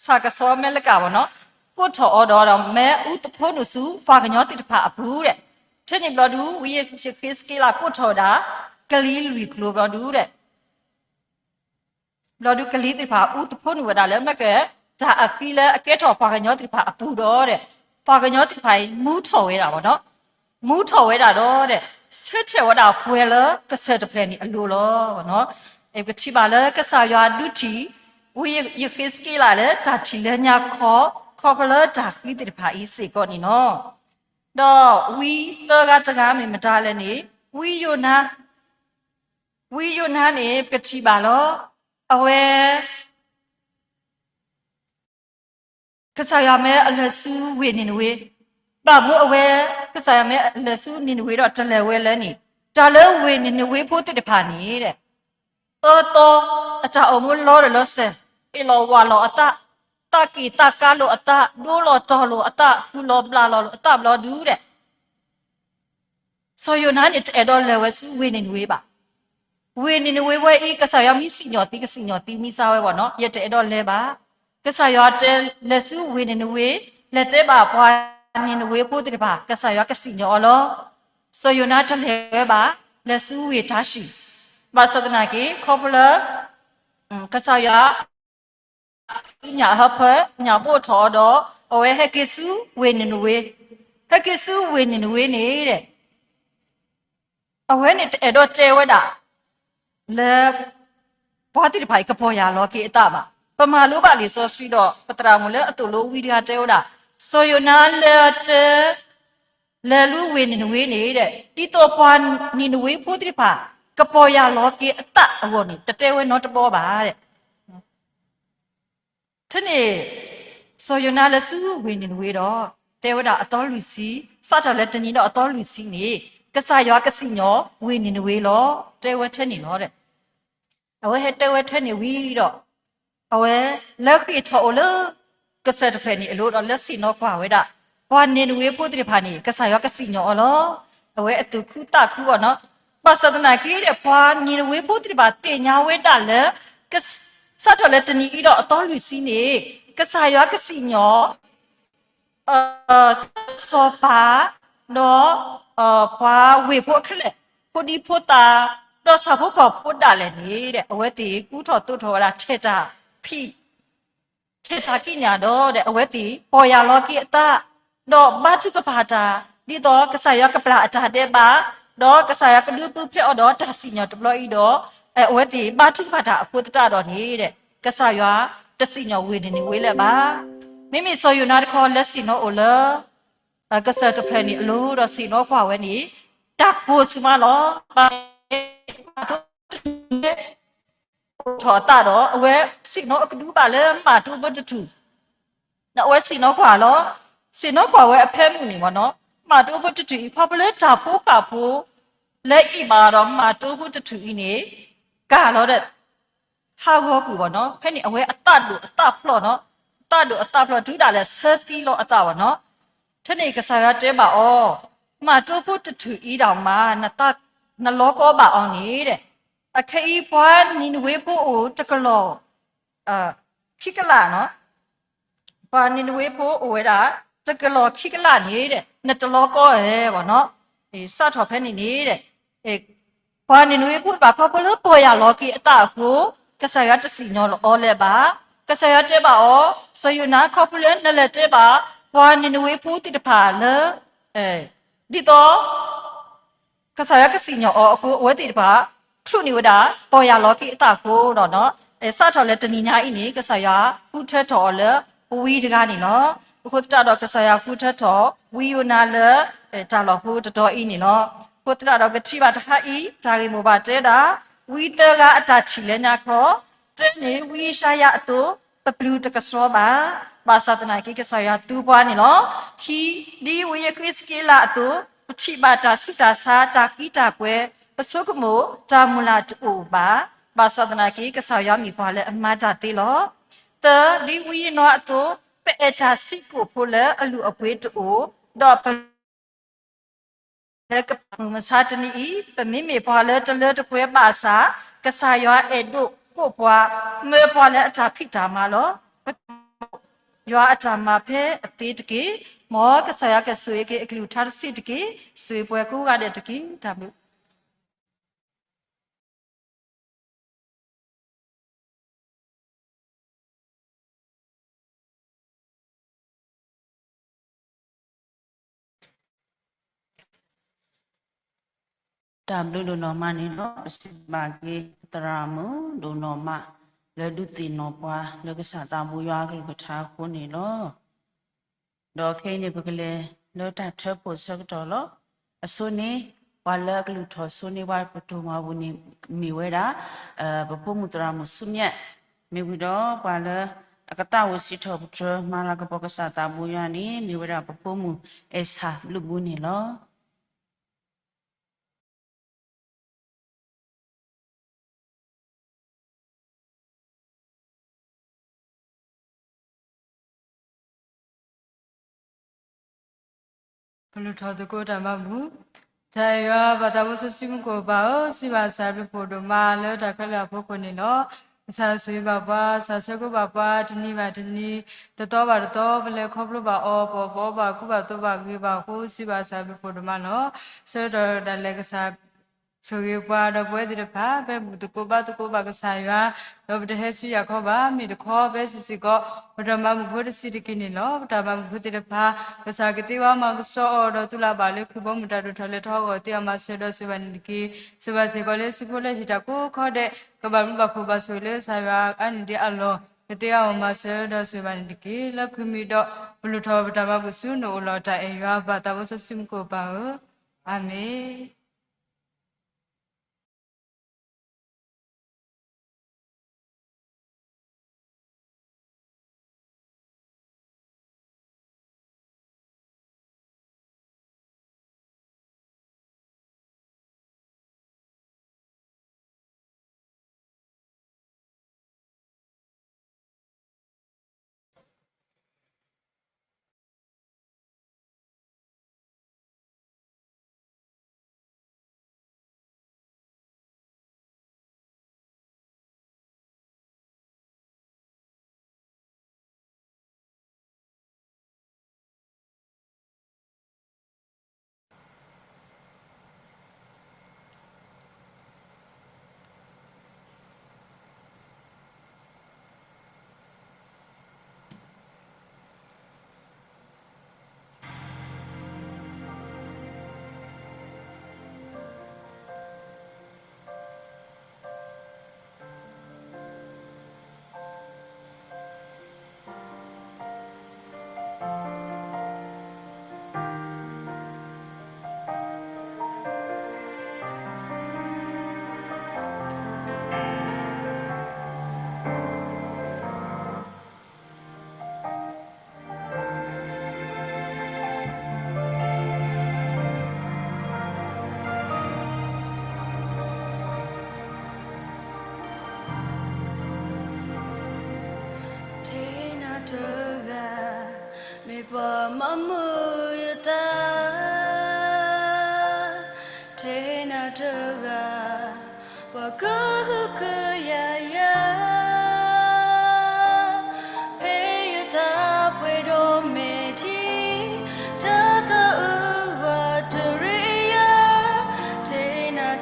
ဆၣ်ကဆီမဲလကၣ်ဘၣ်နီၤ, ကိးထီၣ်အီၤဒီး ဒီးမၢအူသဖှိနုာ်ဆူပှၤကညီသ့ၣ်တဖၣ်အပူၤဒီး, ထဲန့ၣ်ဘျီဒုး ဝံယဃ့စက့လးကိးထီၣ်ဝဲဒၣ် ကလံၤလွံၢ်ကျိၤဘျီဒုးဒီး ဘျီဒုးကလံၤသ့ၣ်တဖၣ်အူသဖှိနုာ်ဝဲဒၣ်လၢ မ့ၢ်က တၢ်အဃံလၢအကဲထီၣ်ပှၤကညီသ့ၣ်တဖၣ်အပူၤဒီးဒီး ပှၤကညီသ့ၣ်တဖၣ်အံၤ မူထီၣ်ဝဲဒၣ်ဘၣ်နီၤ, မူထီၣ်ဝဲဒၣ်ဒီးဒီး ဆၢထၢၣ်ဝဲဒၣ်ပှဲၤလၢကစၢၢ်တဖျၢၣ်န့ၣ်အလိၤလီၤ. ပကထံၣ်ဘၣ်လၢကစၢ်ယွၤဒုးထံၣ် ဝံယဃ့စက့လးလၢတၢ်ထံၣ်လၢညါခီ ခီဖျိလၢတၢ်ဃံသ့ၣ်တဖၣ်အံၤစ့ၢ်ကီးန့ၣ်လီၤ. ဒီးဝံသၢဂၤတဂၤမ့ၢ်မတၤလဲၣ်န့ၣ် ဝံယိၤနါ, ဝံယိၤနါန့ၣ် ပကထံၣ်ဘၣ်လီၤ. အဝဲ ကစၢ်ယွၤမၢအလဲၤဆူဝ့ၢ်နံၤနဝ့, ဘၣ်မနုၤအဝဲ ကစၢ်ယွၤမၢအလဲၤဆူနံၤနဝ့ဒီးတလဲၤဝဲလၢန့ၣ်, တၢ်လၢဝ့ၢ်နံၤနဝ့ဖိသ့ၣ်တဖၣ်န့ၣ်ဒီး အၢသီအတၢ်အိၣ်မူလီၤတၢ်လီၤဆဲး, အ့ၣ်လိာ်ဝၣ်လိာ်အသး, သးက့ၣ်သးကါလိာ်အသး, ဒိလီၤတီၤလိာ်အသး, ဃုာ်လီၤဘျၣ်လီၤလိာ်အသးဘျီဒုးဒီး စီၤယိၤနါန့ၣ်တအဲၣ်ဒိးလဲၤဝဲဆူဝ့ၢ်နံၤနဝ့ဘၣ်. ဝ့ၢ်နံၤနဝ့ဝဲအံၤ ကစၢ်ယွၤမ့ၢ်စံၣ်ညီၣ်သံကစံၣ်ညီၣ်သံ မ့ၢ်စါဝဲဘၣ်နီၤ ယတအဲၣ်ဒိးလဲၤဘၣ်. ကစၢ်ယွၤတဲလဲၤဆူဝ့ၢ်နံၤနဝ့, လဲၤတဲဘၣ်ပှၤနံၤနဝ့ဖိသ့ၣ်တဖၣ် ကစၢ်ယွၤကစံၣ်ညီၣ်အီၤလီၤ. စီၤယိၤနါတလဲၤဝဲဘၣ်, လဲၤဆူဝ့ၢ်တၢ်ၡံၣ်, ဘၣ်ဆၣ်သနာ်က့ ခီဖျိလၢ ကစၢ်ယွၤ ညၣ်ဟၢဖၢ ညၣ်ဘိၣ်ထီၣ်အီၤဒီး အဝဲဟဲက့ၤဆူဝ့ၢ်နံၤနဝ့, ဟဲက့ၤဆူဝ့ၢ်နံၤနဝ့န့ၣ်ဒီး အဝဲန့ၣ်တအဲၣ်ဒိးတဲဝဲဒၣ် လၢ ပှၤသ့ၣ်တဖၣ်အံၤ ကပီၢ်ယၢ်လီၤက့ၤအသးဘၣ်. ပမၤလိဘၣ်လံာ်စီဆှံဒီး ပသရၣ်မုၣ်လၢအသိၣ်လိဝံတဂၤတဲဝဲဒၣ်, စီၤယိၤနါလၢတဲ လဲၤလူဝ့ၢ်နံၤနဝ့န့ၣ်ဒီး ဒ်သိးပှၤနံၤနဝ့ဖိသ့ၣ်တဖၣ် ကပီၢ်ယၢ်လီၤက့ၤအသးအဂီၢ်န့ၣ် တတဲဝဲနီတဘီဘၣ်ဒီး ထဲန့ၣ် စီၤယိၤနါလဲၤဆူဝ့ၢ်နံၤနဝ့ဒီး တဲဝဲဒၣ်အသီလွံၢ်ဆံ, စးထီၣ်လၢတနံၤဒီးအသီလွံၢ်ဆံန့ၣ် ကစၢ်ယွၤကစံၣ်ညီၣ်ဝ့ၢ်နံၤနဝ့လီၤ. တဲဝဲထဲန့ၣ်လီၤဒီး အဝဲဟဲတဲဝဲထဲန့ၣ်ဝံၤဒီး အဝဲလၢဃ့ၢ်ထီၣ်အိၣ်လၢ ကစၢၢ်တဖျၢၣ်န့ၣ်အလိၤဒီး လၢဆ့ၣ်နီၤကွၢ်ဝဲဒၣ် ပှၤနံၤနဝ့ဖိသ့ၣ်တဖၣ်န့ၣ် ကစၢ်ယွၤကစံၣ်ညီၣ်အီၤလီၤ. အဝဲအသူၣ်ခုသးခုဘၣ်နီၤ. ဘၣ်ဆၣ်သနာ်က့ဒီး ပှၤနံၤနဝ့ဖိသ့ၣ်တဖၣ်သ့ၣ်ညါဝဲဒၣ်လၢ စးထီၣ်လၢတနံၤအံၤဒီးအသီလွံၢ်ဆံန့ၣ် ကစၢ်ယွၤကစံၣ်ညီၣ် စီၤပၤ ဒီး ပှၤဝ့ၢ်ဖိအခဲလၢာ် ဖိဒံဖိသၣ် ဒီးဆၣ်ဖိကီၢ်ဖိဒၣ်လဲာ်န့ၣ်ဒီး အဝဲသ့ၣ်ကူထီၣ်သိးထီၣ်ဝဲဒၣ်ထဲတၢ်ဖံး ထဲတၢ်ကံးညာ်ဒီး ဒီးအဝဲသ့ၣ်ပီၢ်ယၢ်လီၤက့ၤအသး ဒီးဘါထုကဖၣ်တၢ် ဒ်သိးကစၢ်ယွၤကပျၢ်အတၢ်ဒဲးဘး ဒီးကစၢ်ယွၤကဒုးပူၤဖျဲးအီၤဒီးတၢ်စံၣ်ညီၣ်တဘျီအံၤဒီး အဝဲသ့ၣ်ဘါထုကဖၣ်တၢ်အဃိသတးဒီးန့ၣ်ဒီး ကစၢ်ယွၤတစံၣ်ညီၣ်ဝ့ၢ်နံၤနဝ့လၢၤဘၣ်. မ့မ့ၢ်စီၤယိၤနါတခီလၢဆ့ၣ်နီၤအိၣ်လၢ ကစၢၢ်တဖျၢၣ်န့ၣ်အလိၤဒီးဆ့ၣ်နီၤကွၢ်ဝဲန့ၣ် တၢ်ကိၢ်ဆူၣ်မးလီၤ. ဘၣ်ဆၣ် အိၣ်ထီၣ်အသးဒီး အဝဲဆ့ၣ်နီၤအကဒုဘၣ်လၢမၤတိဖိတထူၣ် ဒီးအဝဲဆ့ၣ်နီၤကွၢ်လီၤ. ဆ့ၣ်နီၤကွၢ်ဝဲအဖၢမုၢ်န့ၣ်မ့ၢ်နီၤ မၤတိဖိတထူၣ်အံၤ ခီဖျိလၢတၢ်ဖိဃာ်ဖိ လၢအံၤဘၣ်ဒီး မၤတိဖိတထူၣ်အံၤန့ၣ် ကၢ်လီၤဒီး ဟးဂီၤကွံာ်ဘၣ်နီၤ. ဖဲန့ၣ်အဝဲအသးဒိၣ်အသးဖျိးနီၤ, အသးဒိၣ်အသးဖျိး တုၤဒၣ်လဲာ်ဆၢသံလီၤအသးဘၣ်နီၤ. ထဲန့ၣ်ကစၢ်ယွၤတဲဘၣ်အီၤ, မၤတိဖိတထူၣ်အံၤဒၣ်မး နလီကီဘၣ်အီၤန့ၣ်ဒီး အခဲအံၤပှၤနံၤနဝ့ဖိအိၣ်တကလီၢ် ခံကလးနီၤ, ပှၤနံၤနဝ့ဖိအိၣ်ဝဲဒၣ် တကလီၢ်ခံကလးန့ၣ်ဒီး နတလီကီဧဲဘၣ်နီၤ. စးထီၣ်ဖဲန့ၣ်န့ၣ်ဒီး ပှၤနံၤနဝ့ဖိသ့ၣ်တဖၣ် ခီဖျိလၢပီၢ်ယၢ်လီၤက့ၤအသးအဃိ, ကစၢ်ယွၤတစံၣ်ညီၣ်လီၤအီၤလၢၤဘၣ်. ကစၢ်ယွၤတဲဘၣ်အီၤ, စီၤယိၤနါ, ခီဖျိလၢနလဲၤတဲဘၣ် ပှၤနံၤနဝ့ဖိသ့ၣ်တဖၣ်လၢ ဒ်သိး ကစၢ်ယွၤကစံၣ်ညီၣ်အီၤအဃိ အဝဲသ့ၣ်တဖၣ် ချုးန့ၢ်ဝဲဒၣ် ပီၢ်ယၢ်လီၤက့ၤအသးအဃိဒီး စးထီၣ်လၢတနံၤညါအံၤန့ၣ် ကစၢ်ယွၤဃုထၢထီၣ်အီၤလၢ ဝံတဂၤန့ၣ်လီၤ. အဃိသတးဒီး ကစၢ်ယွၤဃုထၢထီၣ် ဝံယိၤနါလၢ တၢ်လီၢ်ဖိတတီၤအံၤန့ၣ်လီၤ. အဃိသတးဒီး ပထံၣ်ဘၣ်တဟါအံၤ တၢ်ဂ့ၢ်မိၢ်ပှၢ်တဲဒၣ် ဝံသၢဂၤအတၢ်ထံၣ်လၢညါခီ တၢန့ၣ် ဝံယၡါယၤအသိး ပပျုၢ်တကဆှီဘၣ်. ဘၣ်ဆၣ်သနာ်က့ ကစၢ်ယွၤသူပှၤန့ၣ်လီၤ. ခံ, ဒ်ဝံဃ့စက့လးအသိး ပထံၣ်ဘၣ်တၢ်ဆူးတၢ်ဆါ တၢ်ဃံတၢ်ကွဲၤ ပဆိကမိၣ်တၢ်မုၢ်လၢ်တအိၣ်ဘၣ်. ဘၣ်ဆၣ်သနာ်က့ ကစၢ်ယွၤမ့ၢ်ပှၤလၢအမၤတၢ်သ့လီၤ. သၢ, ဒ်ဝံယနီၢ်အသိး ပအဲၣ်တၢ်ဆံးကိာ်ဖိလၢအလုၢ်အပှ့ၤတအိၣ်, ဒီးပ လၢကပာ်မုၢ်မဆါတနံၤအံၤ ပမ့မ့ၢ်ပှၤလၢတလၢတပှဲၤဘၣ်ဆၣ်, ကစၢ်ယွၤအဲၣ်ဒိးကိးပှၤ မၢပှၤလၢအတၢ်ဖံးတၢ်မၤလီၤ. ပယွၤအတၢ်မၤဖဲအသ့တက့ၢ်. မ်ကစၢ်ယွၤကဆိၣ်ဂ့ၤက့ၤအကလုၢ်ကထါတဆံးတက့ၢ်. ဆိၣ်ဂ့ၤပှၤကိးဂၤဒဲးတက့ၢ်. တၢ်ဘျုး တၢ်ဘျုးဒိၣ်နီၢ်မးန့ၣ်လီၤ. ပစံးဘျုးက့ၤသရၣ်မုၣ်ဒိၣ်နီၢ်မး လၢဒုးသ့ၣ်နီၣ်ပှၤလၢကစၢ်သးဘိယွၤအကလုၢ်ကထါအဃိန့ၣ်လီၤ. ဒီးခဲအံၤန့ၣ် ပကလဲၤလၢတၢ်ထၢဖှိၣ်ဆၢကတီၢ်လီၤ. အဆိန့ၣ် ပှၤလၢအကလုၢ်ထီၣ်ဆိန့ၢ်ပှၤပတိၢ်မၤပူၤန့ၣ် မ့ၢ်ဝဲဒၣ် ပဖိမုၣ်သရၣ်မုၣ်ဆူမဲာ် မ့ၢ်ဝံၤဒီးပှၤလၢအကသးဝံၣ်စံးထီၣ်ပတြၢၤမၤလၤကပီၤကစၢ်သးဘိယွၤန့ၣ် မ့ၢ်ဝဲဒၣ်ပဖိမုၣ်အဲၣ်ဆၣ်ဘျုးဘူးန့ၣ်လီၤ. ပလူၤထီၣ်သကိးတၢ်မၤဘူၣ်. တၢ်အဲၣ်ယွၤပၢ်သးဘိစီဆှံမူခိၣ်ပၢ်ဧၢ, စံးဘၣ်ကစၢ်အဘျုးဖှိၣ်ဒိၣ်မးလၢတၢ်ခဲလၢာ်အဖီခိၣ်န့ၣ်လီၤ. ကစၢ်ဆိၣ်ဂ့ၤဘၣ်ပှၤ, ကစၢ်ဆှၢကိးဘၣ်ပှၤ တနံၤဘၣ်တနံၤ, တသီဘၣ်တသီ ပလဲၤခီဖျိဘၣ်အီၤ, ပအီၣ်ပအီဘၣ် ကူဘၣ်သိးဘၣ်ဂ့ၤဘၣ်အဃိ စံးဘၣ်ကစၢ်အဘျုးဖှိၣ်ဒိၣ်မးလီၤ. ဆၢကတီၢ်ဒၣ်လဲာ်ကစၢ် ဆိၣ်ဂ့ၤပှၤဒီးပဝဲသ့ၣ်တဖၣ် ဖဲပဘူၣ်သကိးဘါသကိးဘၣ်ကစၢ်ယွၤ, ဒီးပတဟဲဆူယၤခီဘၣ်, မ့ၢ်တခီဖဲစံးစ့ၢ်ကီး ပတၢ်မၤဘူၣ်ဖိတဆံးတက့ၢ်န့ၣ်လီၤ. ပတၢ်မၤဘူၣ်ဖိသ့ၣ်တဖၣ် ကစၢ်ကသ့ဝဲမၤကဆှီအီၤဒီးသူၣ်လၢ်ဘၣ်လၢခရံာ်ဘီမုၢ်တၢ်ဒိၣ်ထီၣ်လဲၤထီၣ်အဂီၢ် သ့အီၤမၤစၢၤဒီးဆိၣ်ဂ့ၤဘၣ်န့ၣ်တက့ၢ်. ဆိၣ်ဂ့ၤဘၣ်စ့ၢ်ကီးလၢစုဖိလၢဟ့ၣ်တၢ်ကိးခီဒဲး ကဘၣ်ဘျုးဘၣ်ဖှိၣ်ဘၣ်ဆိၣ်ဂ့ၤလၢကစၢ်ယွၤအဂ့ၢ်န့ၣ်ဒ်အလီၢ် ကသ့အီၤမၤစၢၤဒီးဆိၣ်ဂ့ၤဘၣ်န့ၣ်တက့ၢ်. လၢခရံာ်မံၤဒီးပလူၤထီၣ်ပတၢ်မၤဘူၣ်ဆူနအိၣ်လီၤ. တၢ်အဲၣ်ယွၤပၢ်သးဘိစီဆှံမူခိၣ်ပၢ်ဧၢ, အၤမ့ၣ်. ထဲနၤတဂၤ မ့ၢ်ပှၤမၤမုာ်ယသး, ထဲနၤတဂၤ ပှၤကဟုကယာ်ယၤ, ဖဲယသးပှဲၤဒီးမဲာ်ထံ, တၢ်သးအုးဘၣ်တရံးယၤ, ထဲနၤ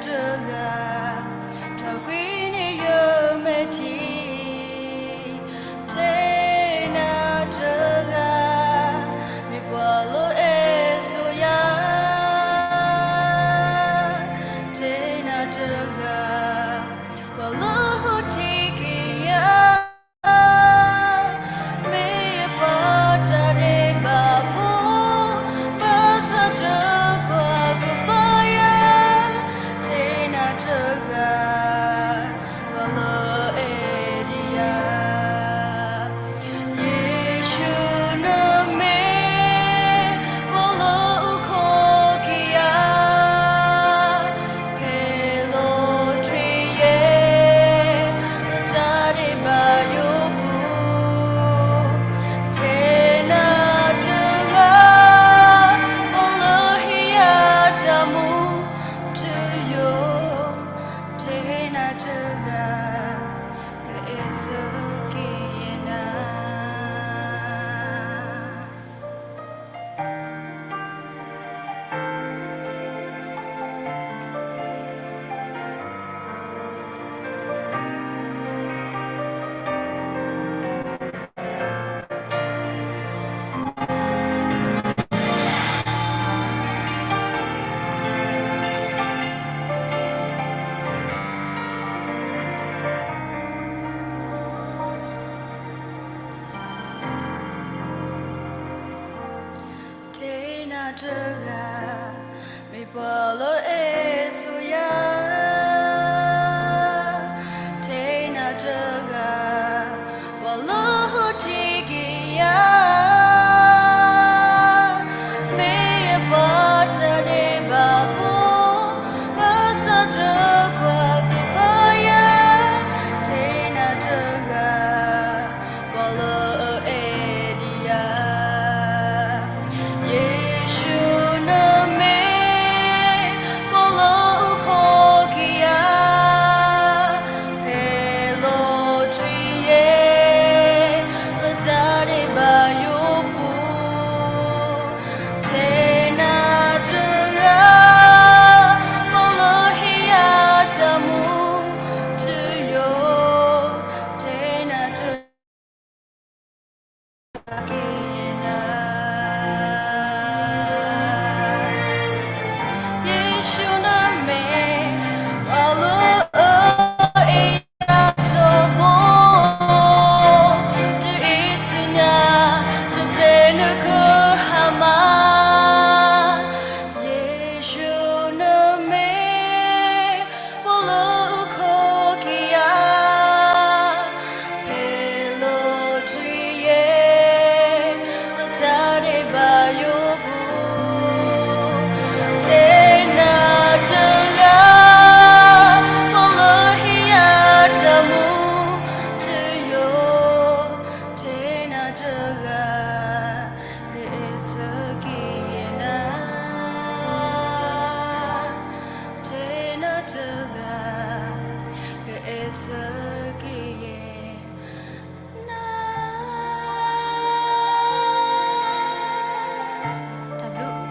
တဂၤ, မ့ၢ်ပှၤလၢအအဲၣ်ဆိယၤ, ထဲနၤတဂၤ, ပှၤလၢဟူးတ့ၢ်က့ၤယၤ, မ့ၢ်ယပှၤတၢ်ဒဲးဘးဖိ, ဘၣ်ဆၣ်တကွၢ်ကပၤယၤ, ထဲနၤတဂၤ ပှၤလၢအအဲၣ်ဒံးယၤ, ယ့ၣ်ၡူးနမ့ၢ် ပှၤလၢအအိၣ်ခိးက့ၤယၤ, ဖဲလီၤထွံယဲၢ် လၢတၢ်ဒဲးဘးယိာ်ပူၤ, ထဲနၤတဂၤ, ပှၤလၢဟ့ၣ်ယၤတၢ်မူထူယိာ်, ထဲနၤတဂၤ က့ၤနၤ, ယ့ၣ်ၡူးနမ့ၢ် ပှၤလၢအအဲၣ်ယၤထီဘိ, တအ့ၣ်ဆူညါ တဘျီနကဟါမၢ်, ယ့ၣ်ၡူးနမ့ၢ် ပှၤလၢအအိၣ်ခိးက့ၤယၤ, ဖဲလီၤထွံယဲၢ် လၢတၢ်ဒဲးဘးယိာ်ပူၤ, ထဲနၤတဂၤ, ပှၤလၢဟ့ၣ်ယၤတၢ်မူထူယိာ်, ထဲနၤတဂၤ ကအဲၣ်ဆၢက့ၤယဲၢ်နၤ, ထဲနၤတဂၤ ကအဲၣ်ဆၢက့ၤယဲၢ်နၤ, တၢ်ဘျုး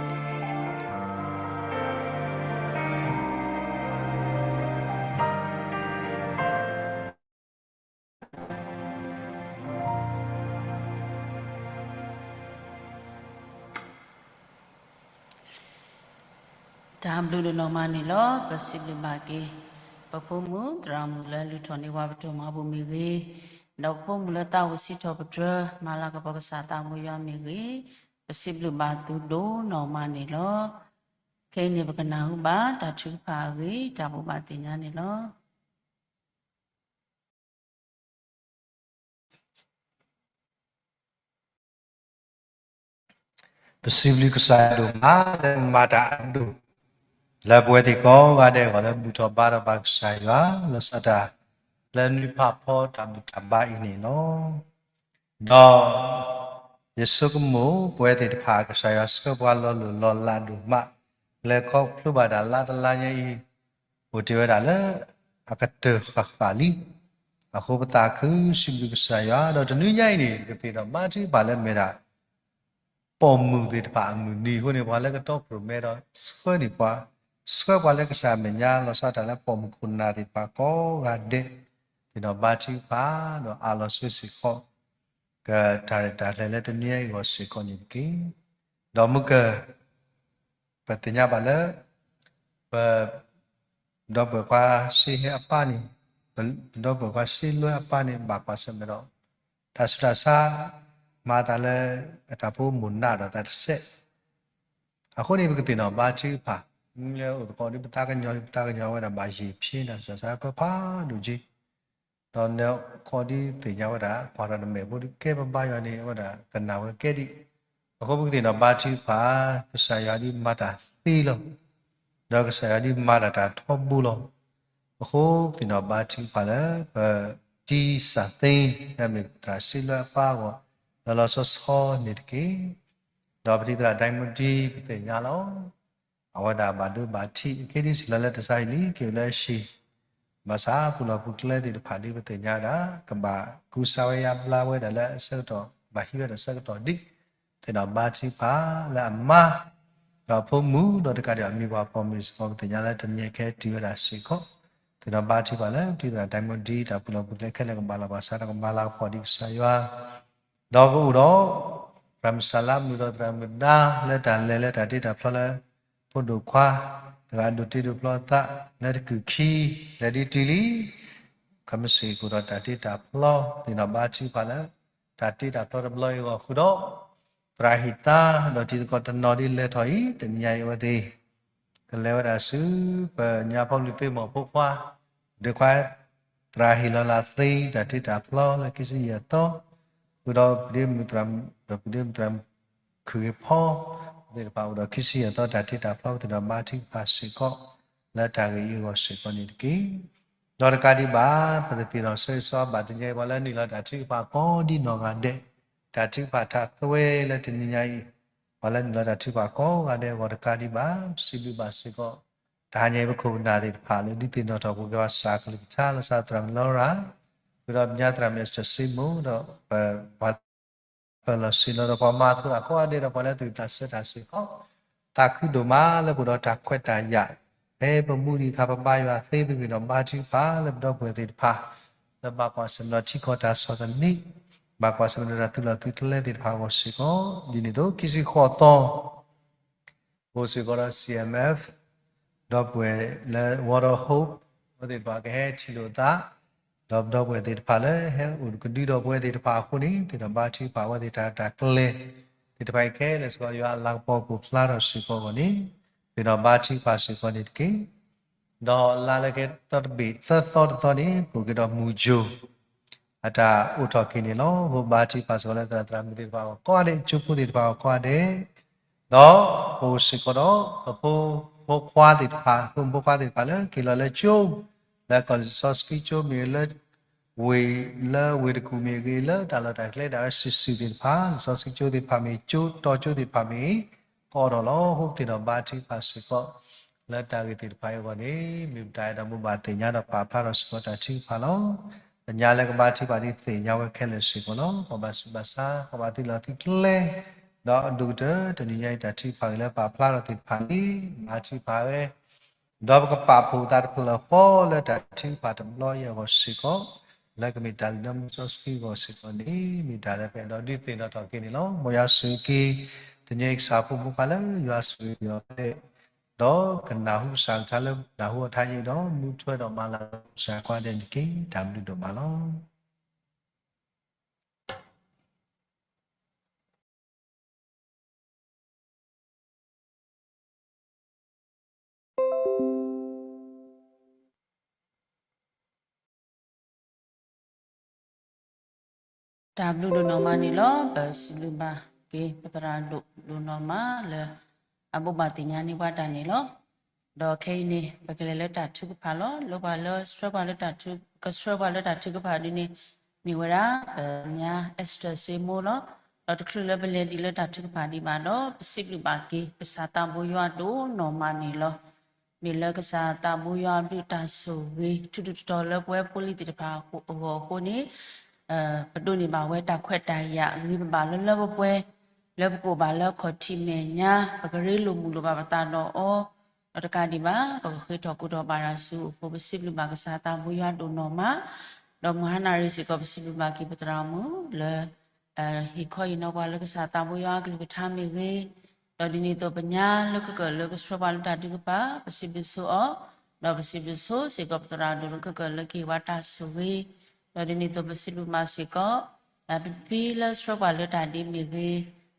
တၢ်ဘျုးဒိၣ်နီၢ်မးန့ၣ်လီၤ. ပစံးဘျုးဘၣ်က့ၤ ပဖိမုၣ်သရၣ်မုၣ်လၢလုၢ်ထီၣ်န့ၢ်ပှၤပဒိၣ်မၤဘူၣ်မ့ၢ်ဂ့ၤ, ဒီးပဖိမုၣ်လၢသးဝံၣ်စံးထီၣ်ပတြၢၤ မၤလၤကပီၤကစၢ်သးဘိယွၤမ့ၢ်ဂ့ၤ, ပစံးဘျုးဘၣ်သုဒိၣ်နီၢ်မးန့ၣ်လီၤ. ခဲအံၤန့ၣ် ပကနၢ်ဟူဘၣ်တၢ်ထုကဖၣ်အဂ့ၢ် တၢ်ဘိးဘၣ်သ့ၣ်ညါန့ၣ်လီၤ. ပစံးဘျုးကစၢ်ယွၤဒိၣ်မးလၢမၤတၢ်အဒိၣ် လၢပဝဲသ့ၣ်ကိးဂၤဒဲးအဂီၢ် လၢဘူၣ်ထီၣ်ဘါထီၣ်ဘၣ်ကစၢ်ယွၤ လၢစီၤတၢ် လၢနွံဖးဖီတၢ်ဘူၣ်တၢ်ဘါအံၤန့ၣ်လီၤ. ဒီးယဆိကမိၣ် ပဝဲသ့ၣ်တဖၣ် ကစၢ်ယွၤဆှၢပှၤလီၤလိၢ်လီၤလးဒိၣ်မး လဲၤခီဖျိဘၣ်တၢ်လါတလါညါအံၤ အိၣ်တ့ၢ်ဝဲဒၣ်လၢအကတၢၢ်ဃၣ်ဃၣ်လံ. အဃိပသးခုစံးဘျုးကစၢ်ယွၤ ဒီးတနွံညါအံၤန့ၣ် ပကသ့ၣ်နီၣ်ဘါထုကဖၣ်လၢမ့ၢ်ဒၣ် ပိာ်မုၣ်သ့ၣ်တဖၣ်အမုၢ်နံၤအဃိန့ၣ် ပှၤလၢကတီခိၣ်ရိၣ်မဲဒီးဆှၢန့ၢ်ပှၤ, ဆှၢပှၤလၢကစၢ်အမဲာ်ညါ လီၤဆီဒၣ်တၢ်လၢပိာ်မုၣ်ခိၣ်နၢ်သ့ၣ်တဖၣ်ကိးဂၤဒဲး သ့ၣ်နီၣ်ဘါထုကဖၣ် ဒီးအးလီၤဆိစ့ၢ်ကီး ကတၢ်ရဲၣ်တၢ်ကျဲၤလၢတနွံအံၤအဂီၢ်စ့ၢ်ကီးန့ၣ်တက့ၢ်. ဒီးမုၢ်ကၢၢ် ပသ့ၣ်ညါဘၣ်လၢ ပ ဒီပုၢ်ဝဲၢ်ခွါစ့ဟဲအပၢ်န့ၣ်, ပဒီပုၢ်ဝဲၢ်ခွါစ့လွဲအပၢ်န့ၣ် ဘၣ်ကွၢ်ဆၢၣ်မဲာ်ဒီး တၢ်ဆူးတၢ်ဆါ မၤသးလၢအတၢ်ဖိမိၢ်နးဒီးသးတစဲး. အဃိန့ၣ် ပကသ့ၣ်နီၣ်ဘါထုကဖၣ် မ့ၢ်လၢအိၣ်သကိးဒီးပသးကညီၤ ပသးကညီၤဝဲဒၣ်ဘၣ်ယံာ်ဖျ့ တၢ်ဆူးတၢ်ဆါပဖးဒိၣ်က့ၤ ဒီးနခီဒ်သ့ၣ်ညါဝဲဒၣ် ကွၢ်ထီၣ်နမဲာ်ဖိဒ်ကဲပဘါယွၤန့ၣ် အဝဲဒၣ်ကနၣ်ဝဲကဲဒံး. အဃိပကသ့ၣ်နီၣ်ဘါထုကဖၣ် ကစၢ်ယွၤဒ်မၤတၢ်သ့လီၤ. ဒီးကစၢ်ယွၤဒ်မၤတၢ်တၢ်ထီဘိလီၤ. အဃိပသ့ၣ်နီၣ်ဘါထုကဖၣ်လၢ ပတံစၢ်သ့ လၢမ့ၢ်သရၣ်စ့လွဲအပၢ်အဂီၢ် လီၤလီၤဆီဆီန့ၣ်တက့ၢ်. ဒီးပတံၤသရၣ်ဒဲမူဒံ ပသ့ၣ်ညါလီၤ. အဝဲဒၣ်ဘၣ်ဒိဘၣ်ထံး အခ့ဒ်စံးလီၤလၢတၢ်ဆါဟံၣ်လံ က့ၤလၢအဟံၣ်, ဘၣ်ဆၣ်ပူၤလီၢ်ပူၤကျဲသ့ၣ်တဖၣ်ဒ်ပသ့ၣ်ညါဝဲဒၣ် ကဘၣ်ကူစါဝဲယါဘျါဝဲဒၣ်လၢအဆၢကတီၢ် ဘၣ်ဟံးဝဲဒၣ်ဆၢကတီၢ်ဒ် သ့ၣ်နီၣ်ဘါထုကဖၣ်လၢအမါ ဒီးအဖိမုၣ်ဒီးတကးဒံးအမံၤပှၤပိာ်မုၣ်စ့ၢ်ကီး ပသ့ၣ်ညါလၢတနံၤအခဲတုၤဝဲဒၣ်စ့ၢ်ကီး သ့ၣ်နီၣ်ဘါထုကဖၣ်လၢ ပတံၤသရၣ်ဒဲမူဒံ တၢ်ပူၤလီၢ်ပူၤကျဲခဲလၢာ်ကဘၣ်လီၤဘၣ်စး ဒီးကဘၣ်လၤကပီၤဒ်ကစၢ်ယွၤ ဒီးကအိၣ်ဒီး သရၣ်မုၣ်စၢ်လါမုၣ်ဒီးသရၣ်မုၣ်ဒါ လၢတၢ်လဲၤလၢတၢ်တ့တၢ်ဖျီလၢ ဖိဒိၣ်ခွါ တဂၤဒိးတ့ဒိးဖျီသး လၢတကုၢ်ခံ လဲၤဒ်တုၤလံ ကမ့ၢ်စ့ၢ်ကီးဒီးတၢ်တ့တၢ်ဖျီ သ့ၣ်နီၣ်ဘါထုကဖၣ်လၢ တၢ်တ့တၢ်ဖျီတဘျီအံၤအဂီၢ်ဃုာ်ဒီး သရၣ်ဟ့ၣ်သါ ဒီးတံၤသကိးတနီၤဒ်လဲၤထီၣ်အံၤ တနံၤညါအံၤအဝဲသ့ၣ် ကလဲၤဝဲဒၣ်ဆူ ပညါဖီလူၤသ့ၣ်မီၤဖိခွါ ဒုးခွါ သရၣ်ဟ့ၣ်လီၤလးသ့ တၢ်ထံတၢ်ဖျီလၢခံဆံယဲၢ်သီ ဃုာ်ဒီးပဒ့မုၣ်သရၣ် ပဒ့မုၣ်သရၣ် ခုၣ်ဂ့ၤဖီ သ့ၣ်တဖၣ်အိၣ်ဒီးခံဆံယဲၢ်သီတၢ်ထံတၢ်ဖျီ ပသ့ၣ်ဒီးဘါထုကဖၣ်စ့ၢ်ကီး လၢတၢ်ဂ့ၢ်အံၤအဂီၢ်စ့ၢ်ကီးန့ၣ်တက့ၢ်. ဒီးတကးဒံးဘၣ် ပသ့ၣ်နီၣ်ဆၢဂ့ၤဆၢဝါဘၣ်သ့ၣ်ညါအံၤ ပှၤလၢနုာ်လီၤတၢ်ထုကဖၣ်ကိးဒ်နီၢ်ဂၤဒဲး တၢ်ထုကဖၣ်ထးသွဲလၢတနံၤညါအံၤ ပှၤလၢနုာ်လီၤတၢ်ထုကဖၣ်ကိးဂၤဒဲးအဂီၢ်တကးဒံးဘၣ် စံးဘျုးဘၣ်စ့ၢ်ကီး တဟါညါအံၤပခိၣ်ပနၢ်သ့ၣ်တဖၣ်လၢဒုးသ့ၣ်နီၣ်ထီၣ်ပှၤက့ၤဝဲစးကလုၢ်ကထါ လီၤဆီသရၣ်မုၣ်လီရၤ ဃုာ်ဒီးပညါသရၣ်မုၣ် Esther စ့မိၢ် ဒီးပှၤ ပၢၤလီၢ်ဆ့ၣ်နီၤဒီးပှၤမၤသကိးတၢ်ကိးဂၤဒဲးဒီးပှၤလၢသူၣ်ဝံၣ်သးစဲတၢ်စ့ၢ်ကီး သးခုဒိၣ်မးလၢပအိၣ်ဒီးတၢ်ခွဲးတၢ်ယာ် ဖဲပမူဒံးအခါ ပဘါယွၤသ့ ပသ့ၣ်နီၣ်ဘါထုကဖၣ်လၢပဒီပုၢ်ဝဲၢ်သ့ၣ်တဖၣ် လၢဘၣ်ကွၢ်ဆၢၣ်မဲာ်ဒီးထံကီၢ်တၢ်ဆီၣ်သနံး ဘၣ်ကွၢ်ဆၢၣ်မဲာ်ဒီးတၢ်သုးလီၢ်သုးကျဲသ့ၣ်တဖၣ်အဂီၢ်စ့ၢ်ကီး ဒ်န့ၣ်အသိး ခံဆံဃိးသီ အိၣ်စ့ၢ်ကီးဒီး C M F ဒီပုၢ်ဝဲၢ်လၢ Water Hope အဝဲသ့ၣ်တဖၣ်ကဟဲထံၣ်လိာ်သး ဒီးပဒီပုၢ်ဝဲၢ်သ့ၣ်တဖၣ်လၢဟဲအိၣ်ကဒုဒီးပဝဲသ့ၣ်တဖၣ်အဃိန့ၣ် သ့ၣ်နီၣ်ဘါထုကဖၣ်အဝဲသ့ၣ်တၢ်ရဲၣ်တၢ်ကျဲၤ သ့ၣ်တဖၣ်အံၤခဲလၢာ်စ့ၢ်ကီး ယွၤအလၤကပီၤကအိၣ်ဖျါထီၣ်စ့ၢ်ကီးအဂီၢ်န့ၣ် သ့ၣ်နီၣ်ဘါထုကဖၣ်စ့ၢ်ကီးန့ၣ်တက့ၢ်. ဒီးလါလၢကဲသီတဘ့ၣ်သၢသီတသီန့ၣ် ပအိၣ်က့ၤဒီးမုၢ်ယိၤ အတၢ်အိးထီၣ်က့ၤန့ၣ်လီၤ. ဘါထုကဖၣ်စ့ၢ်ကီးလၢသရၣ်သရၣ်မုၣ်သ့ၣ်တဖၣ်အဂီၢ်ကိးဂၤဒဲး ကၠိဖိသ့ၣ်တဖၣ်အဂီၢ်ကိးဂၤဒဲး ဒီးပအိၣ်စ့ၢ်ကီးဒီး ပဖိဖိခွါသ့ၣ်တဖၣ် ဖိမုၣ်ဖိခွါသ့ၣ်တဖၣ်လၢက့ၤလီၤလၢကၠိ လၢကီၢ်လံၢ်စီဆှံကၠိမ့ၢ်ဂ့ၤ လၢဝ့ၢ် လၢဝ့ၢ်တကူၣ်မ့ၢ်ဂ့ၤ လၢတၢ်လီၢ်တၢ်ကျဲဒၣ်ဝဲစုာ်စုာ်သ့ၣ်တဖၣ် လံာ်စီဆှံကၠိသ့ၣ်တဖၣ်မ့ၢ်ဂ့ၤ ကၠိတီကၠိသ့ၣ်တဖၣ်မ့ၢ်ဂ့ၤ ကအိးထီၣ်လီၤ. အဃိပသ့ၣ်နီၣ်ဘါထုကဖၣ်စ့ၢ်ကီး လၢတၢ်ဂ့ၢ်သ့ၣ်တဖၣ်အံၤအဂီၢ်န့ၣ် မ့ၢ်ပတၢ်အဲၣ်ဒိးဘိးဘၣ်သ့ၣ်ညါဒီးပာ်ဖျါထီၣ်စ့ၢ်ကီးတၢ်ထုကဖၣ်လီၤ. ပညါလၢကဘါထုကဖၣ်ဒ်သ့ၣ်ညါဝဲခဲလၢာ်စ့ၢ်ကီးလီၤ. ပှၤဘၣ်ဆူးဘၣ်ဆါ ပှၤဘၣ်သုးလီၢ်သုးကျဲ ဒီးအဒိၣ်ကတၢၢ် တနံၤညါအံၤတၢ်ထုကဖၣ်အံၤလၢပာ်ဖျါထီၣ်သ့ၣ်တဖၣ်န့ၣ် ဘါထုကဖၣ်ဝဲ ဒီးပကပာ်ဖှိၣ်သးတဖျၢၣ်ဃီလၢတၢ်ထုကဖၣ်တဘျီအံၤအဂီၢ်စ့ၢ်ကီး လၢကမ့ၢ်တၢ်လုၢ်လၢမူစီဆှံအဂီၢ်စ့ၢ်ကီးန့ၣ် မ့ၢ်တၢ်လၢပအဲၣ်ဒိးဒုးသ့ၣ်နီၣ်ထီၣ်က့ၤန့ၣ်လီၤ. မ်ယွၤဆိၣ်ဂ့ၤက့ၤ တနံၤအံၤကစၢ်ဖိမုၣ်ဖိခွါလၢယွၤဆိၣ်ဂ့ၤအီၤဖဲ ဒီးကနၢ်ဟူကစၢ်ကလုၢ်ကထါလၢနၢ်ဟူအီၤတဟါညါအံၤဒီး မူထွဲဒီးမၤလၤကပီၤကစၢ်ကိးဂၤဒဲးန့ၣ်တက့ၢ်. တၢ်ဘျုးဒိၣ်မးလီၤ. တၢ်ဘျုးဒိၣ်နီၢ်မးန့ၣ်လီၤ. ပစံးဘျုးဘၣ်က့ၤ ပသရၣ်ဒိၣ်ဒိၣ်နီၢ်မးလၢ အဘိးဘၣ်သ့ၣ်ညါန့ၢ်ပှၤတၢ်န့ၣ်လီၤ. ဒီးခဲအံၤန့ၣ် ပကလဲၤလၢတၢ်ထုကဖၣ်လီၤ. လၢပှၤလၢဆှၢပှၤလၢတၢ်ထု ကဆှၢပှၤလၢတၢ်ထုကဖၣ်ဒ်န့ၣ် မ့ၢ်ဝဲဒၣ် ပညါ Esther စ့မိၢ်လီၤ. ဒီးတချုးလၢပလဲၤဒံးလၢတၢ်ထုကဖၣ်ဒံးဘၣ်ဒီး ပစံးဘျုးဘၣ်က့ၤ ကစၢ်သးဘိယွၤဒိၣ်နီၢ်မးန့ၣ်လီၤ. မ့ၢ်လၢကစၢ်သးဘိယွၤအဘျုးတၢ်ဆိၣ်ဂ့ၤ ထူးထူးတီၤတီၤလၢပဝဲဖိလံၤသ့ၣ်တဖၣ်အဂီၢ်အဃိန့ၣ် ပဒိးန့ၢ်ဘၣ်ဝဲတၢ်ခွဲးတၢ်ယာ် ဂ့ၤဘၣ်ဘၣ်လၢလၢပှဲၤပှဲၤ လၢပကအိၣ်ဘၣ်လၢခီၣ်ထံးမဲာ်ညါ ပကရ့လိာ်မုာ်လိာ်ဘၣ်ပသးဒီးအီၤ ဒီးတကးဒံးဘၣ် ပကဃ့ထီၣ်ကိးထီၣ်ဘၣ်တၢ်ဆူအဃိ ပစံးဘျုးဘၣ်ကစၢ်သးဘိယွၤဒိၣ်နီၢ်မး ဒီးမုၢ်ဟါနၣ်ရံၣ်စ့ၢ်ကီး ပစံးဘျုးဘၣ်က့ၤပသရၣ်မုၣ်လၢ ဟ့ၣ်ခီဟ့ၣ်နီၤပှၤလၢကစၢ်သးဘိယွၤအကလုၢ်ကထါမ့ၢ်ဂ့ၤ, ဒီးဒ်န့ၣ်အသိးပညါလၢကကၢၢ်လၢကဆှၢပှၤလၢတၢ်ထုကဖၣ် ပစံးဘျုးဆိအီၤ, ဒီးပစံးဘျုးဆိစ့ၢ်ကီးပသရၣ်ဒိၣ်လၢကကၢၢ်လၢကဟ့ၣ်ဝဲတၢ်ဆိၣ်ဂ့ၤ, ဒီးဒ်န့ၣ်အသိးပစံးဘျုးမးစ့ၢ်ကီး ပဖံလၢဆှၢပှၤလၢတၢ်ဒ်မ့ၢ်ဂ့ၤ,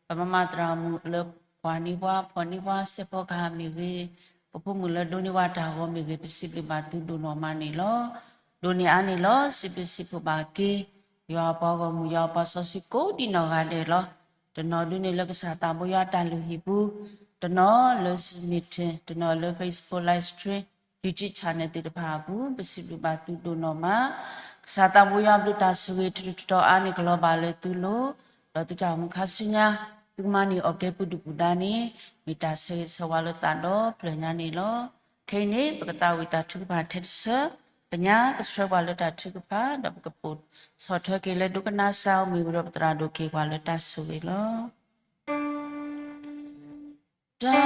ပမၤမၤသရၣ်မုၣ်လၢပှၤန့ၢ်ပှၤဖီၣ်န့ၢ်ပှၤစဲးဖီကဟၣ်မ့ၢ်ဂ့ၤ, ပဖိမုၣ်လၢဒိးန့ၢ်ပှၤတၢ်ဂီၤမ့ၢ်ဂ့ၤ, ပစံးဘျုးဘၣ်သုဒိၣ်နီၢ်မးန့ၣ်လီၤ. ဒိးန့ၢ်အါန့ၣ်လီၤ. စံးဘျုးစံးဖှိၣ်ဘၣ်က့ၤ ယွၤအပှၤဂီၢ်မုၢ် ယွၤအပှၤစီဆှံကိးဒံနီၢ်ဂၤဒဲးလီၤ. တနီၤဒုန့ၣ်လၢကစၢ်သးဘိယွၤတၢ်လုၢ်ဟံၣ်ပူၤ, တနီၤလၢ Zoom meeting, တနီၤလၢ Facebook live stream, YouTube channel သ့ၣ်တဖၣ်အပူၤ, ပစံးဘျုးဘၣ်သုဒိၣ်နီၢ်မး. ကစၢ်သးဘိယွၤအဘျုးတၢ်ဆိၣ်ဂ့ၤ ထူးထူးတီၤတီၤအါန့ၣ် ကလီၤဘၣ်လၢသုလိၤ, ဒီးသုတၢ်အိၣ်မူခါဆူညါ, သုကမၤန့ၢ်အီၣ်ကဲပူၤဒုၣ်ပူၤဒါန့ၣ် မ့ၢ်တၢ်ဆၢဂ့ၤဆၢဝါလၢသးဒီဖျၢၣ်ညါန့ၣ်လီၤ. ခဲအံၤန့ၣ် ပကသးဝံၣ်တၢ်ထုကဖၣ်ထဲတဆၢ, ပညါကဆှၢပှၤလၢတၢ်ထုကဖၣ်, ဒီးပကပိာ်ဆီၣ်ထွဲက့ၤလၢဒိကနၣ်စၢ်အိၣ်မ့ၢ်ဝံၤဒီးပသရၣ်ဒိၣ်က့ၤပှၤလၢတၢ်ဆိၣ်ဂ့ၤလီၤ. တၢ်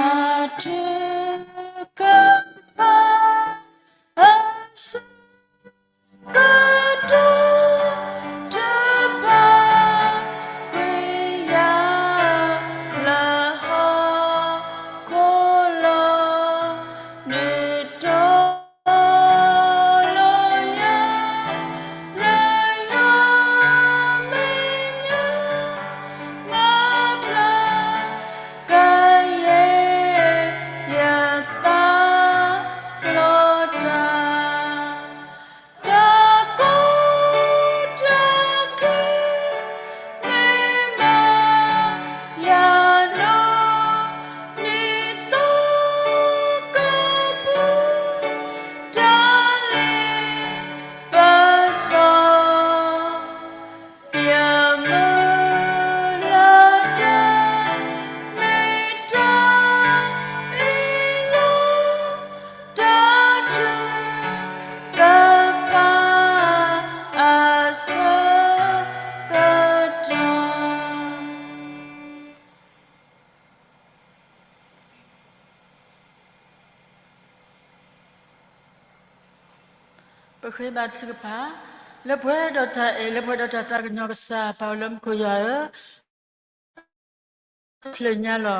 ထုကဖၣ် အဆၢကတီၢ်တဖၣ် ကွံာ်ယၤလၢဟီၣ်ခိၣ်လီၤ, နုာ်တီၤလီၤယၤ လၢယွၤမဲာ်ညါ, မၤဘျါ ပဃ့ဘါထုကဖၣ်. လၢပှဲၤဒီးတၢ်အဲၣ် လၢပှဲၤဒီးတၢ်သးကညီၤကစၢ် ပၢ်အိၣ်လၢမူခိၣ်ယွၤဧၢ, တဖျၢၣ်ညါလီၤ.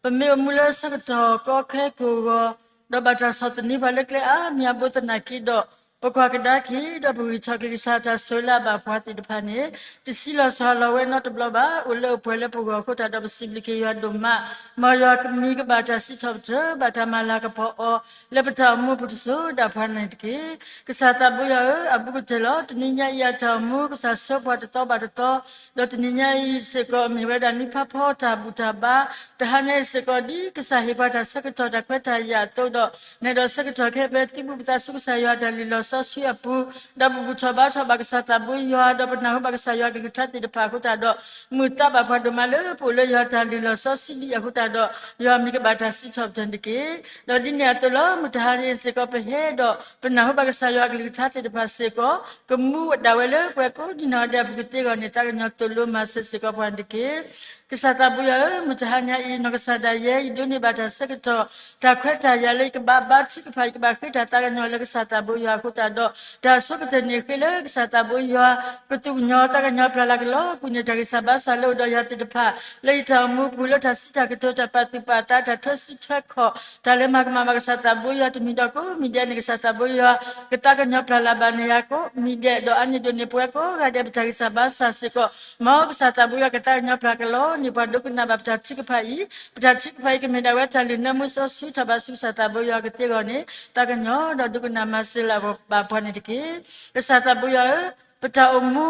ပမ့ၢ်အိၣ်မူလၢဆၢကတီၢ်ကီခဲကိာ်အဂီၢ်, ဒီးဘၣ်တၢ်ဆီၣ်သနံးပှၤလၢကျဲအါမံၤအါဘိသနာ်က့ဒီး, ပကွၢ်ကဒါက့ၤ ဒီးပဂံၢ်ထီၣ်က့ၤကစၢ်တၢ်ဆိၣ်ဂ့ၤလၢအဘၣ်ပှၤသ့ၣ်တဖၣ်န့ၣ်, တဆံးလီၤဆီၣ်လီၤဝဲနီတဘျီဘၣ်, အိၣ်လၢအိၣ်ပှဲၤလၢပဂီၢ်အဃိတၢ်ဒီး ပစံးဘျုးက့ၤယွၤဒိၣ်မး, မ်ယွၤကမံၤကဘၣ်တၢ်စံးထီၣ်ပတြၢၤ ဘၣ်တၢ်မၤလၤကပီၤအီၤ လၢပတၢ်အိၣ်မူပူၤတစိၤဒၣ်ပှၤန့ၣ်တက့ၢ်. ကစၢ်သးဘိယွၤဧၢ, အဘူးကတၢၢ်လီၤ. တနံၤညါအံၤအတၢ်အိၣ်မူ ကစၢ်ဆှၢပှၤတသီဘၣ်တသီ, ဒီးတနံၤညါအံၤစ့ၢ်ကီး မ့ၢ်ဝဲဒၣ်နွံဖးဖီတၢ်ဘူၣ်တၢ်ဘါ, တဟါညါအံၤစ့ၢ်ကီး ဒ်ကစၢ်ဟ့ၣ်ပှၤတၢ်ဆၢကတီၢ်တၢ်ခွဲးတၢ်ယာ်အသိးဒီး, နဲဒိးဆၢကတီၢ်ခဲအံၤ ပသုးဘူးပသးဆူကစၢ်ယွၤတၢ်လုၢ်လီၢ်စီဆှံအပူၤ, ဒီးပဘူၣ်ထီၣ်ဘါထီၣ်ဘၣ်ကစၢ်သးဘိယွၤ, ဒီးပနၢ်ဟူဘၣ်ကစၢ်ယွၤကလုၢ်ကထါသ့ၣ်တဖၣ်အဃိတၢ်ဒီး, မုာ်သးဘၣ်ပှၤဒိၣ်မးလၢပအိၣ်လၢယွၤတၢ်လုၢ်လီၢ်စီဆှံဒံးအဃိတၢ်ဒီး, ယွၤမံၤကဘၣ်တၢ်စံးထီၣ်ပတြၢၤန့ၣ်တက့ၢ်. ဒီးဒ်န့ၣ်အသိးလီၤ. မုၢ်တဟါညါအံၤစ့ၢ်ကီး ပဟဲဒီး ပနၢ်ဟူဘၣ်ကစၢ်ယွၤအကလုၢ်ကထါသ့ၣ်တဖၣ်စ့ၢ်ကီး, ကမူဒၣ်ဝဲလၢပှၤကိးဒံနီၢ်ဂၤဒဲးအပူၤကသ့အဂီၢ်န့ၣ် သးကညီၤသိၣ်လိမၤစၢၤစ့ၢ်ကီးပှၤန့ၣ်တက့ၢ်. ကစၢ်သးဘိယွၤဧၢ, မုၢ်တဟါညါအံၤ နီၢ်ကစၢ်ဒၣ်ယဲအံၤ ဒိးန့ၢ်ဘၣ်တၢ်ဆၢကတီၢ် တၢ်ခွဲးတၢ်ယာ်လၢယကဘၣ်ဘါထုကဖၣ် ယကဘၣ်ဃ့တၢ်သးကညီၤလၢကစၢ်သးဘိယွၤအဃိတၢ်ဒီး, တၢ်အဆိကတၢၢ်န့ၣ်ဃ့လၢကစၢ်သးဘိယွၤ ကသူၣ်ကညီၤသးကညီၤပျၢ်လၤကလီကွံာ်န့ၣ် တၢ်ဂံၢ်စၢ်ဘါစၢ်လၢအိၣ်ဒီးယၤသ့ၣ်တဖၣ် လၢယတၢ်အိၣ်မူပူၤ လၢတၢ်စံးတၢ်ကတိၤ တၢ်ပာ်သူၣ်ပာ်သး တၢ်ထွဲစုထွဲခီၣ် တၢ်လၢမၤကမၣ်ဘၣ်ကစၢ်သးဘိယွၤတမံၤဒီးကိးမံၤဒဲးန့ၣ် ကစၢ်သးဘိယွၤ ကသးကညီၤပျၢ်လၤဘၣ်န့ၢ်ယၤကိးမံၤဒဲး ဒီးအါန့ၢ်ဒိၣ်န့ၢ်ပဝဲကိးဂၤဒဲး ပတၢ်ဂံၢ်စၢ်ဘါစၢ်စ့ၢ်ကီး, မ်ကစၢ်သးဘိယွၤကသးကညီၤပျၢ်ကလီန့ၢ်ပှၤဒိကနၣ်ဘၣ်ပတၢ်ထုကဖၣ်အံၤ, ပတၢ်ထုကဖၣ်အံၤကမ့ၢ်ဒၣ်ဝဲတၢ်လုၢ်နၢမူစီဆှံထီၣ်ဘးဆူကစၢ်သးဘိယွၤကသ့အဂီၢ်န့ၣ် သးကညီၤဒီးဒိကနၣ်မၤစၢၤလၢ်ဘၣ်ပှၤန့ၣ်တက့ၢ်. ကစၢ်သးဘိယွၤဧၢ, ပတၢ်အိၣ်မူ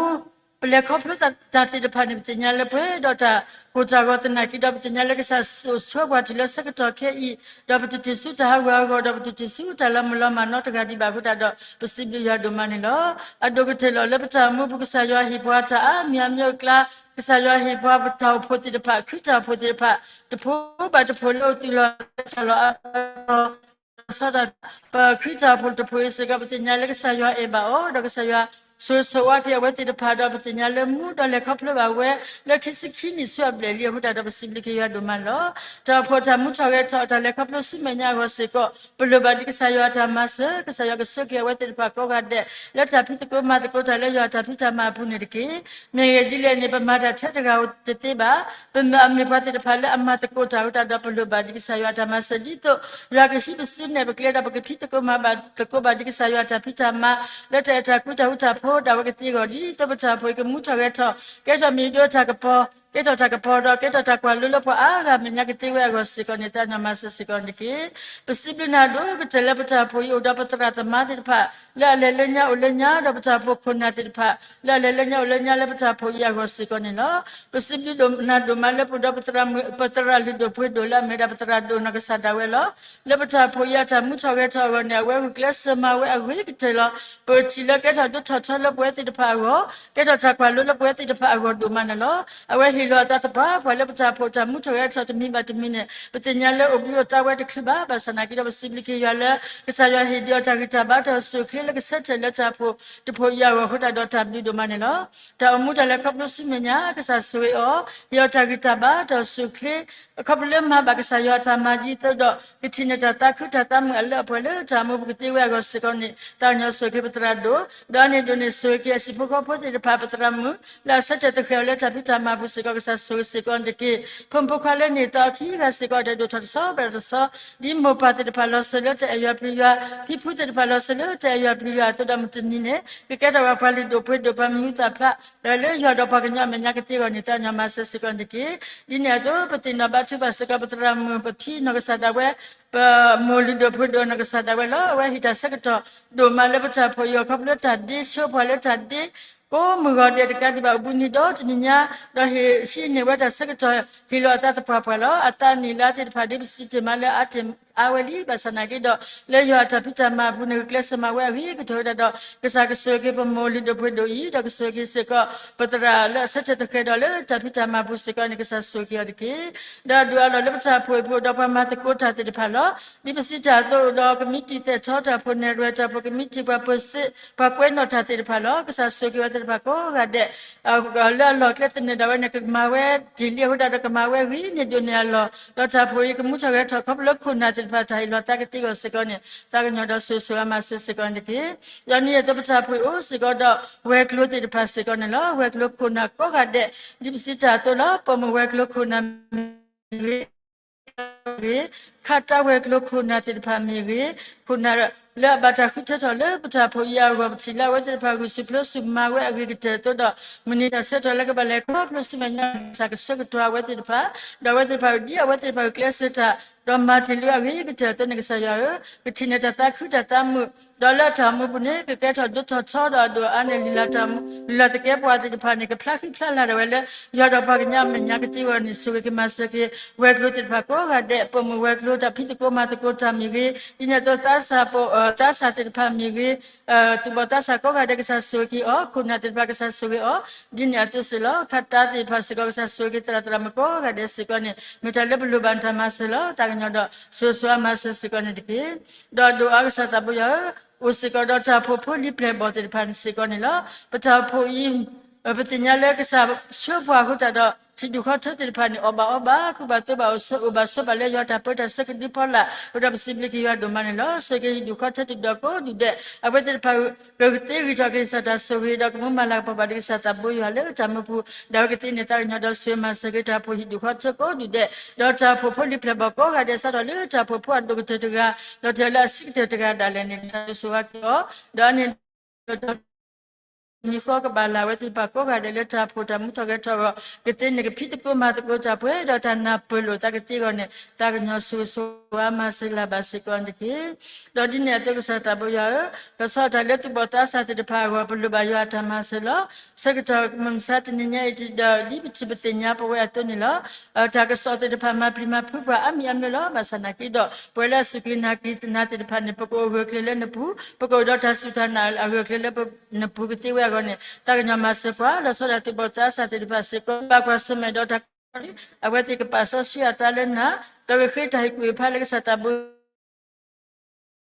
ပလဲၤခီဖျိတၢ်သ့ၣ်တဖၣ်န့ၣ် ပသ့ၣ်ညါလၢပှဲၤဒီးတၢ်ကိၢ်တၢ်ဂီၤသနာ်က့ဒီး ပသ့ၣ်ညါလၢကစၢ်အိၣ်ဆိးပှၤတုၤလၢဆၢကတီၢ်ခဲအံၤ, ဒီးပတတုၤဆူတၢ်ဟးဂူာ်ဟးဂီၤ ဒီးပတတုၤဆူတၢ်လီၤမုၢ်လီၤမၢ်နီတဂၤဒံးဘၣ်အဃိတၢ်ဒီး ပစံးဘျုးယွၤဒိၣ်မးန့ၣ်လီၤ. အဒိၣ်ကတၢၢ်လီၤ လၢပတၢ်အိၣ်မူပူၤ ကစၢ်ယွၤဟ့ၣ်ပှၤတၢ်အါမံၤအါမံၤအကျါ, ကစၢ်ယွၤဟ့ၣ်ပှၤပတၢ်အိၣ်ဖှိၣ်သ့ၣ်တဖၣ် ခရံာ်တၢ်အိၣ်ဖှိၣ်သ့ၣ်တဖၣ် တဖိဘၣ်တဖိလၢအိၣ်သုးလီၤလၢတၢ်လီၢ်အါ ဒီးစီၤဒၣ် ပခရံာ်တၢ်အိၣ်ဖှိၣ်တဖုအံၤစ့ၢ်ကီး ပသ့ၣ်ညါလၢကစၢ်ယွၤအဲၣ်ဘၣ်အီၤ ဒီးကစၢ်ယွၤဆိၣ်ဂ့ၤဆိၣ်ဝါက့ၤအဝဲသ့ၣ်တဖၣ်ဒီး ပသ့ၣ်ညါလၢမူဒီးလဲၤခီဖျိဘၣ်ဝဲ လၢခံဆံခံနံၣ်ဆူအဘျဲၣ်လံအဃိတၢ်ဒီး ပစံးဘျုးက့ၤယွၤဒိၣ်မးလီၤ. တၢ်အိၣ်ဖှိၣ်တၢ်မူထီၣ်ဂဲၤထီၣ် တၢ်လဲၤခီဖျိဆူမဲာ်ညါအဂီၢ်စ့ၢ်ကီး ပလိၣ်ဘၣ်ဒ်ကစၢ်ယွၤအတၢ်မၤစၢၤ, ကစၢ်ယွၤကဆိၣ်ဂ့ၤအဝဲသ့ၣ်တဖၣ်ကိးဂၤဒဲး လၢတၢ်ဖံးသကိးမၤသကိးတၢ်လၢယွၤအတၢ်ဖံးတၢ်မၤအပူၤန့ၣ်တက့ၢ်. မ့ၢ်ဂ့ၢ်ဒ်လဲၣ်န့ၣ် ပမၤတၢ်ထဲတဂၤဧိၤတသ့ဘၣ်. ပမ့ၢ်ပှၤသ့ၣ်တဖၣ်လၢအမၤသကိးတၢ်အဃိတၢ်ဒီး ပလိၣ်ဘၣ်ဒ်ကစၢ်ယွၤအတၢ်မၤစၢၤဒ်သိး ယွၤကဟံးပစုနဲၣ်ပကျဲဒီး ပကဖံးသကိးမၤဘၣ်သကိးဘၣ်ဒ်ကစၢ်ယွၤအတၢ်ဖံးတၢ်မၤ လၢတၢ်အဲၣ်တၢ်ကွံတၢ်ဃူတၢ်ဖိးဒၣ်ဝဲကသ့အဂီၢ် ဒ်သိးပတၢ်အိၣ်ဖှိၣ်အံၤကမူထီၣ်ဂဲၤထီၣ် ကဲထီၣ်မ့ၢ်ဒိးတၢ်ကပီၤ ကဲထီၣ်တၢ်ကပီၤဒီး ကဲထီၣ်တၢ်ကွၢ်လိလၢပှၤအါဂၤအမဲာ်ညါကသ့ဝဲအဂီၢ်စ့ၢ်ကီးန့ၣ် သးကညီၤမၤစၢၤစ့ၢ်ကီးန့ၣ်တက့ၢ်. ပစံးဘျုးနၤဒိၣ်ကတၢၢ်လၢပတၢ်အိၣ်ဖှိၣ်အံၤအိၣ်ဒီးပသရၣ်သမါသ့ၣ်တဖၣ် လၢအလဲၤလၢညါအိၣ်လၢညါ ဒီးပတၢ်အိၣ်ဖှိၣ်ခိၣ်နၢ်သ့ၣ်တဖၣ် လၢအလဲၤလၢညါအိၣ်လၢညါလၢပတၢ်အိၣ်ဖှိၣ်အံၤအဂီၢ်စ့ၢ်ကီးန့ၣ်လီၤ. ပစံးဘျုးနၤဒိၣ်မးလၢပအိၣ်ဒီးပသရၣ်မုၣ် ပသရၣ်လုၢ်ဒိၣ်ပှ့ၤဒိၣ် လၢအမ့ၢ်ဒၣ်ပသရၣ်ဒိၣ်နီၢ်ကစၢ်ဒၣ်ဝဲလီၤ. လၢပတၢ်အိၣ်ဖှိၣ်အံၤအတၢ်မူထီၣ်ဂဲၤထီၣ်အဂီၢ်န့ၣ် အဝဲဂုာ်ကျဲးစၢးမၤဝဲအဂ့ၤကတၢၢ်လီၤ. ပထံၣ်လၢကဲထီၣ်ဒိၣ်ထီၣ်ထီလၢပဝဲသ့ၣ်တဖၣ်အဂီၢ် ကဲထီၣ်တၢ်ကွၢ်လိလၢပဝဲသ့ၣ်တဖၣ်အဂီၢ်ဒိၣ်မးန့ၣ်လီၤ. အဝဲဟ့ၣ်လီၤအသးသပှၢ်ပှၢ်လၢပတၢ်အိၣ်ဖှိၣ်တၢ်မူထီၣ်ဂဲၤထီၣ်တမံၤဘၣ်တမံၤန့ၣ် ပသ့ၣ်ညါလၢအိၣ်ဘှံးအိၣ်သါဝဲတချုးဘၣ်. ဘၣ်ဆၣ်နာ်က့ဒီး ပစံးဘျုးက့ၤယွၤလၢ ကစၢ်ယွၤဟ့ၣ်ဒံးအီၤတၢ်ဂံၢ်တၢ်ဘါတၢ်အိၣ်ဆူၣ်အိၣ်ချ့လၢကဆၢထၢၣ်လၢတၢ်အိၣ်ဖှိၣ်တဖှိၣ်အံၤအဂီၢ်အဃိတၢ်ဒီးတၢ်ဘျုးဒိၣ်မးန့ၣ်လီၤ. တၢ်အိၣ်မူတၢ်လဲၤခီဖျိဆူမဲာ်ညါ ကစၢ်ဆိၣ်ဂ့ၤအီၤ ဟ့ၣ်အီၤတၢ်ဂံၢ်တၢ်ဘါတၢ်အိၣ်ဆူၣ်အိၣ်ချ့ ခီဖျိလၢမၤဘၣ်ကစၢ်ယွၤအတၢ်မၤဒ်သိးဒီး ကထံၣ်န့ၢ်တၢ်သးခုတၢ်သးမုာ်အလၢအပှဲၤလၢတၢ်အိၣ်မူပူၤကသ့ဝဲအဂီၢ်စ့ၢ်ကီးန့ၣ် သးကညီၤဆိၣ်ဂ့ၤက့ၤပသရၣ်ဒိၣ် ဒီးအါန့ၢ်ဒိၣ်န့ၢ်ဆိၣ်ဂ့ၤက့ၤအဟံၣ်ဖိဃီဖိသ့ၣ်တဖၣ် ပသရၣ်မုၣ် လၢအဆၢထၢၣ်သဃဲးအီၤလၢတၢ်ဖံးတၢ်မၤပူၤစ့ၢ်ကီး ကစၢ်ဆိၣ်ဂ့ၤစ့ၢ်ကီးအီၤတက့ၢ်. ဖိမုၣ်ဖိခွါလၢန့ၢ်သါအီၤခံဂၤစ့ၢ်ကီး တၢ်ဒိၣ်ထီၣ်တဆီဘၣ်တဆီ ဒ်မိၢ်ပၢ်သ့ၣ်တဖၣ်လီၤစၢၤလၢတၢ်အဲၣ်ယွၤပျံၤယွၤ, ဖံဖုသ့ၣ်တဖၣ်လီၤစၢၤလၢတၢ်အဲၣ်ယွၤပျံၤယွၤအသိးဒီး မုၢ်တနံၤန့ၣ် ကကဲထီၣ်ဝဲပှၤလုၢ်ဒိၣ်ပှ့ၤဒိၣ် ပှၤမံၤဟူသၣ်ဖျါ ဒီးလၢယွၤဒီးပှၤကညီအမဲာ်ညါကသ့အဂီၢ်န့ၣ် သးကညီၤမၤစၢၤစ့ၢ်ကီးအီၤတက့ၢ်. ဒ်န့ၣ်အသိး ပသ့ၣ်နီၣ်ဘါထုကဖၣ်စ့ၢ်ကီး ပသရၣ်မုၣ်ပဖံနီၢ်ကစၢ်ဒၣ်ဝဲ ပမိၢ်လုၢ်ဒိၣ်ပှ့ၤဒိၣ်နီၢ်ကစၢ်ဒၣ်ဝဲလီၤ. အဝဲဟ့ၣ်တၢ်ဆၢကတီၢ်ဒိၣ်မးလၢပတၢ်အိၣ်ဖှိၣ်အံၤအဂီၢ် ခီဖျိလၢတၢ်ဒ့ဆှၢပှၤလၢတၢ်ဒ့ ကိးမုၢ်ဂီၤဒဲးတကးဒံးဘၣ် အိၣ်ဘှံးနံၤဒီတနံၤညါ ဒီးဟ့ၣ်ဟံးန့ၢ်ဝဲတၢ်ဆၢကတီၢ် ဟ့ၣ်လီၤအသးသပှၢ်ပှၢ်လီၤ. အသးနံၣ်လါသ့ၣ်တဖၣ်ဒ်ပစံးတ့ၢ်မးလၢအါတ့ၢ်အါဝဲလံ ဘၣ်ဆၣ်နာ်က့ဒီး လၢယွၤအတၢ်ဖံးတၢ်မၤအပူၤန့ၣ် ဂုာ်ကျဲးစၢးမၤဝဲအဂ့ၤကတၢၢ်ဝဲဒၣ်ဒီး ကစၢ်ကဆိၣ်ဂ့ၤက့ၤပမိၢ်လုၢ်ဒိၣ်ပှ့ၤဒိၣ်အံၤ ဒီးကဆိၣ်ဂ့ၤက့ၤစ့ၢ်ကီး ပသရၣ်လၢအဆၢထၢၣ်သဃဲးဒီးလၢတၢ်ဖံးတၢ်မၤအပူၤစ့ၢ်ကီးန့ၣ် ကစၢ်ဆိၣ်ဂ့ၤက့ၤအီၤတက့ၢ်. ဒီးဒုးအါလီၤလၢပတၢ်အိၣ်ဖှိၣ်အံၤ ပအိၣ်ဒီးပှၤမၤသကိးတၢ်သ့ၣ်တဖၣ်လီၤ. ဒ်ပစံးတၢ်အသိး အိၣ်ဒီးကမံးတံာ်သဲးထီ တၢ်အိၣ်ဖှိၣ်နဲၣ်ရွဲၣ် တၢ်အိၣ်ဖှိၣ်ကမံးတံာ် ပှၤပၢၤစ့ ပှၤကွဲးနီၣ်တၢ်သ့ၣ်တဖၣ်လီၤ. ကစၢ်ဆိၣ်ဂ့ၤက့ၤဝဲသ့ၣ်တဖၣ်ကိးဂၤဒဲး လၢအလီၢ်ကျဲသနၢၣ်ဒၣ်ဝဲန့ၣ် ကမၤဝဲတ့ၢ်လံအဃိတၢ်ဒီး ကမၤဝဲဂ့ၤန့ၢ်ဒိၣ်န့ၢ်အလီၢ် ဒီးတၢ်အိၣ်ဖှိၣ်အံၤကမူထီၣ်ဂဲၤထီၣ်ခီဖျိလၢခိၣ်နၢ်သ့ၣ် ပတၢ်ဟ့ၣ်လီၤသးကသ့အဂီၢ်စ့ၢ်ကီးန့ၣ် သးကညီၤဒီးဆိၣ်ဂ့ၤဆိၣ်ဝါမၤစၢၤစ့ၢ်ကီးန့ၣ်တက့ၢ်. ဒီးဒ်န့ၣ်အသိးပတၢ်ဖှိၣ်အံၤအိၣ်စ့ၢ်ကီးဒီးဝဲၤကျိၤသ့ၣ်တဖၣ်စ့ၢ်ကီးန့ၣ်လီၤ. ဝဲၤကျိၤခိၣ်နၢ်ကိးဂၤဒဲး ဒ်ပစံးတၢ်အသိးလီၤ. ပိာ်မုၣ်ဝဲၤကျိၤခိၣ်နၢ်မ့ၢ်ဂ့ၤ ဂ့ၤ, ခးတၢ်ဝဲၤကျိၤခိၣ်နၢ်သ့ၣ်တဖၣ်မ့ၢ်ဂ့ၤ, ခိၣ်နၢ်လၢအဘၣ်တၢ်ဃုထၢထီၣ်လၢပတၢ်ဖှိၣ်အံၤအဂီၢ် ပထံၣ်လၢအဝဲသ့ၣ်တဖၣ်ဂုာ်ဆူၣ်ဖျိဆူၣ်မၤဝဲအဂ့ၤကတၢၢ်အသိးဒီး မုၢ်နံၤတၢ်ဆၢကတီၢ်လၢကဘၣ်လဲၤခီဖျိဆူမဲာ်ညါ ကစၢ်ကဆၢကတီၢ်အဝဲသ့ၣ်တဖၣ်, ဒီးအဝဲသ့ၣ်တဖၣ်ဒ်အဝဲသ့ၣ်တဖၣ်ဂုာ်ကျဲးစၢးတၢ် ဒီးမၤတ့ၢ်လၢအဂ့ၤကတၢၢ်အသိးန့ၣ် ကစၢ်ယွၤဧၢ, ကထံၣ်န့ၢ်တၢ်သးခုတၢ်သးမုာ်, ဒီးလၢအတၢ်အိၣ်မူပူၤန့ၣ် ကကဲထီၣ်ဒိၣ်ထီၣ်ထီဒီးအဒိၣ်အါန့ၣ် လုၢ်လၢ်တၢ်အိၣ်မူ လုၢ်လၢ်သကဲးပဝးသ့ၣ်တဖၣ်န့ၣ် ကဖျါဃံဖျါလၤဒၣ်ဝဲလၢ ယွၤဒီးပှၤကညီအမဲာ်ညါကသ့အဂီၢ်န့ၣ် ဆိၣ်ဂ့ၤကမၤစၢၤက့ၤ ဝဲၤကျိၤသ့ၣ်တဖၣ်ကိးဂၤဒဲး, ပိာ်မုၣ်ဝဲၤကျိၤ တၢ်ဖံးသကိးမၤသကိးတၢ်မ့ၢ်ဂ့ၤ, ဒ်န့ၣ်အသိးသးစၢ်ပိာ် သးစၢ်သ့ၣ်တဖၣ်မ့ၢ်ဂ့ၤ, သူၣ်ဘီၣ်သးစၢ်ကိးဂၤဒဲး ကစၢ်ဆိၣ်ဂ့ၤက့ၤအီၤ, ခိၣ်နၢ်သ့ၣ်တဖၣ် ကစၢ်ဆိၣ်ဂ့ၤအီၤ, ဒ်န့ၣ်အသိးစ့ၢ်လီၤ. ခးတၢ်သ့ၣ်တဖၣ်စ့ၢ်ကီး ကစၢ်ဆိၣ်ဂ့ၤက့ၤသရၣ်သရၣ်မုၣ်ကိးဂၤဒဲးစ့ၢ်ကီးန့ၣ် မ့ၢ်တၢ်လၢပလိၣ်ဘၣ်တၢ်မၤစၢၤလီၤ. တၢ်ကညီၤဒီးဆိၣ်ဂ့ၤဆိၣ်ဝါမၤစၢၤစ့ၢ်ကီးန့ၣ်တက့ၢ်. ဒီးဒိၣ်အါကစၢ်သးဘိယွၤဧၢ, အိၣ်စ့ၢ်ကီးဒီးတၢ်အိၣ်ဖှိၣ်ဖိလံၤပျဲၢ်ဘီၣ်သ့ၣ်တဖၣ်စ့ၢ်ကီးန့ၣ်လီၤ. ပတၢ်အိၣ်ဖှိၣ်အံၤ ပသ့ၣ်ညါလၢကစၢ်ဆှၢပှၤအဃိသတးဒီး ဟံၣ်ဒူၣ်ဃီထၢသ့ၣ်တဖၣ်န့ၣ် အီၣ်ဘၣ်အီဘၣ် ကူၣ်ဘၣ်သိးဘၣ် အိၣ်ဘၣ်ဆိးဘၣ်လၢယွၤတၢ်ပၢတၢ်ဆၢကဒုဖီလာ် အဃိဒီးပစံးဘျုးက့ၤယွၤဒိၣ်မးန့ၣ်လီၤ. ဆိၣ်ဂ့ၤဟံၣ်ဒူၣ်ဃီထၢတံၤဒီးကိးဒူၣ်ဒဲး အဝဲသ့ၣ်တဖၣ် ကကသ့ဂံၢ်ထီၣ်က့ၤကစၢ်တၢ်ဆိၣ်ဂ့ၤ ဒီးကမူမၤလၤကပီၤဘၣ်ဒံးကစၢ်သးဘိယွၤလၢတၢ်မူပူၤ ဒီးအဝဲကသ့န့ၣ် သးကညီၤဒီးဆိၣ်ဂ့ၤမၤစၢၤက့ၤတၢ်အိၣ်ဖှိၣ်ဟံၣ်ဒူၣ်ဃီထၢကိးဒူၣ်ဒဲး ဒီးတၢ်အိၣ်ဖှိၣ်ဖိလံၤပျဲၢ်ဘီၣ်ကိးဂၤဒဲး စးထီၣ်လၢတၢ်အိၣ်ဖှိၣ်ဖိအဒိၣ်ကတၢၢ်တဂၤ ဒီးတုၤလၢအဆံးကတၢၢ်တဂၤဒၣ်လဲာ်န့ၣ် ကစၢ်ဆိၣ်ဂ့ၤဆိၣ်ဝါက့ၤအီၤ ဒီးအန့ၣ်ဒီး မံၤဃီကဘၣ်လၢ်ဝဲသ့ၣ်တဖၣ်ကိးဂၤဒဲးလၢတၢ်အိၣ်ဖှိၣ်တၢ်မူထီၣ်ဂဲၤထီၣ်အဂီၢ် ကသ့န့ၣ်ကဖံးသကိးမၤသကိးတၢ်ပှဲၤဒီးတၢ်နၢ်ပၢၢ်လိာ်သးကသ့အဂီၢ်န့ၣ် သးကညီၤဆိၣ်ဂ့ၤဆိၣ်ဝါမၤစၢၤလၢ်ဘၣ်စ့ၢ်ကီးန့ၣ်တက့ၢ်. ဒီးဒ်န့ၣ်အသိးကစၢ်သးဘိယွၤဧၢ, လီၤဆီဒၣ်တၢ်လၢသူၣ်ဘီၣ်သးစၢ်သ့ၣ်တဖၣ်အဂီၢ် ပလိၣ်ဘၣ်ယွၤအတၢ်မၤစၢၤလီၤ. ဆၢကတီၢ်မုၢ်မဆါတနံၤညါအံၤဒီး ဒ်ပထံၣ်ပသ့ၣ်ညါပဝဲအသိးန့ၣ်လီၤ. တၢ်ကစီၣ်သ့ၣ်တဖၣ်မၤပျံၤမၤဖုးပှၤအါမံၤအါမံၤလီၤ. ဘၣ်ဆၣ်နာ်က့ဒီး ပဝဲလၢအစူၢ်က့ၤနာ်က့ၤသနာ်သ့ၣ်တဖၣ်န့ၣ် ပကအိၣ်ဂၢၢ်ကျၢၤလၢနပူၤ, ပကအိၣ်ဒီးတၢ်စူၢ်တၢ်နာ်အဂၢၢ်ကျၢၤလၢနပူၤကသ့ဝဲအဂီၢ်န့ၣ် သးကညီၤမၤစၢၤပှၤ, လီၤဆီဒၣ်သူၣ်ဘီၣ်သးစၢ်သ့ၣ်တဖၣ်စ့ၢ်ကီး ဘၣ်ကွၢ်ဆၢၣ်မဲာ်ဒီးတၢ်က အဝဲသ့ၣ်ကပာ်စီဆှံအသးလၢနၤ, ဒီးကဃ့တၢ်ဟ့ၣ်ကူၣ်ဟ့ၣ်ဖးလၢကစၢ်သးဘိ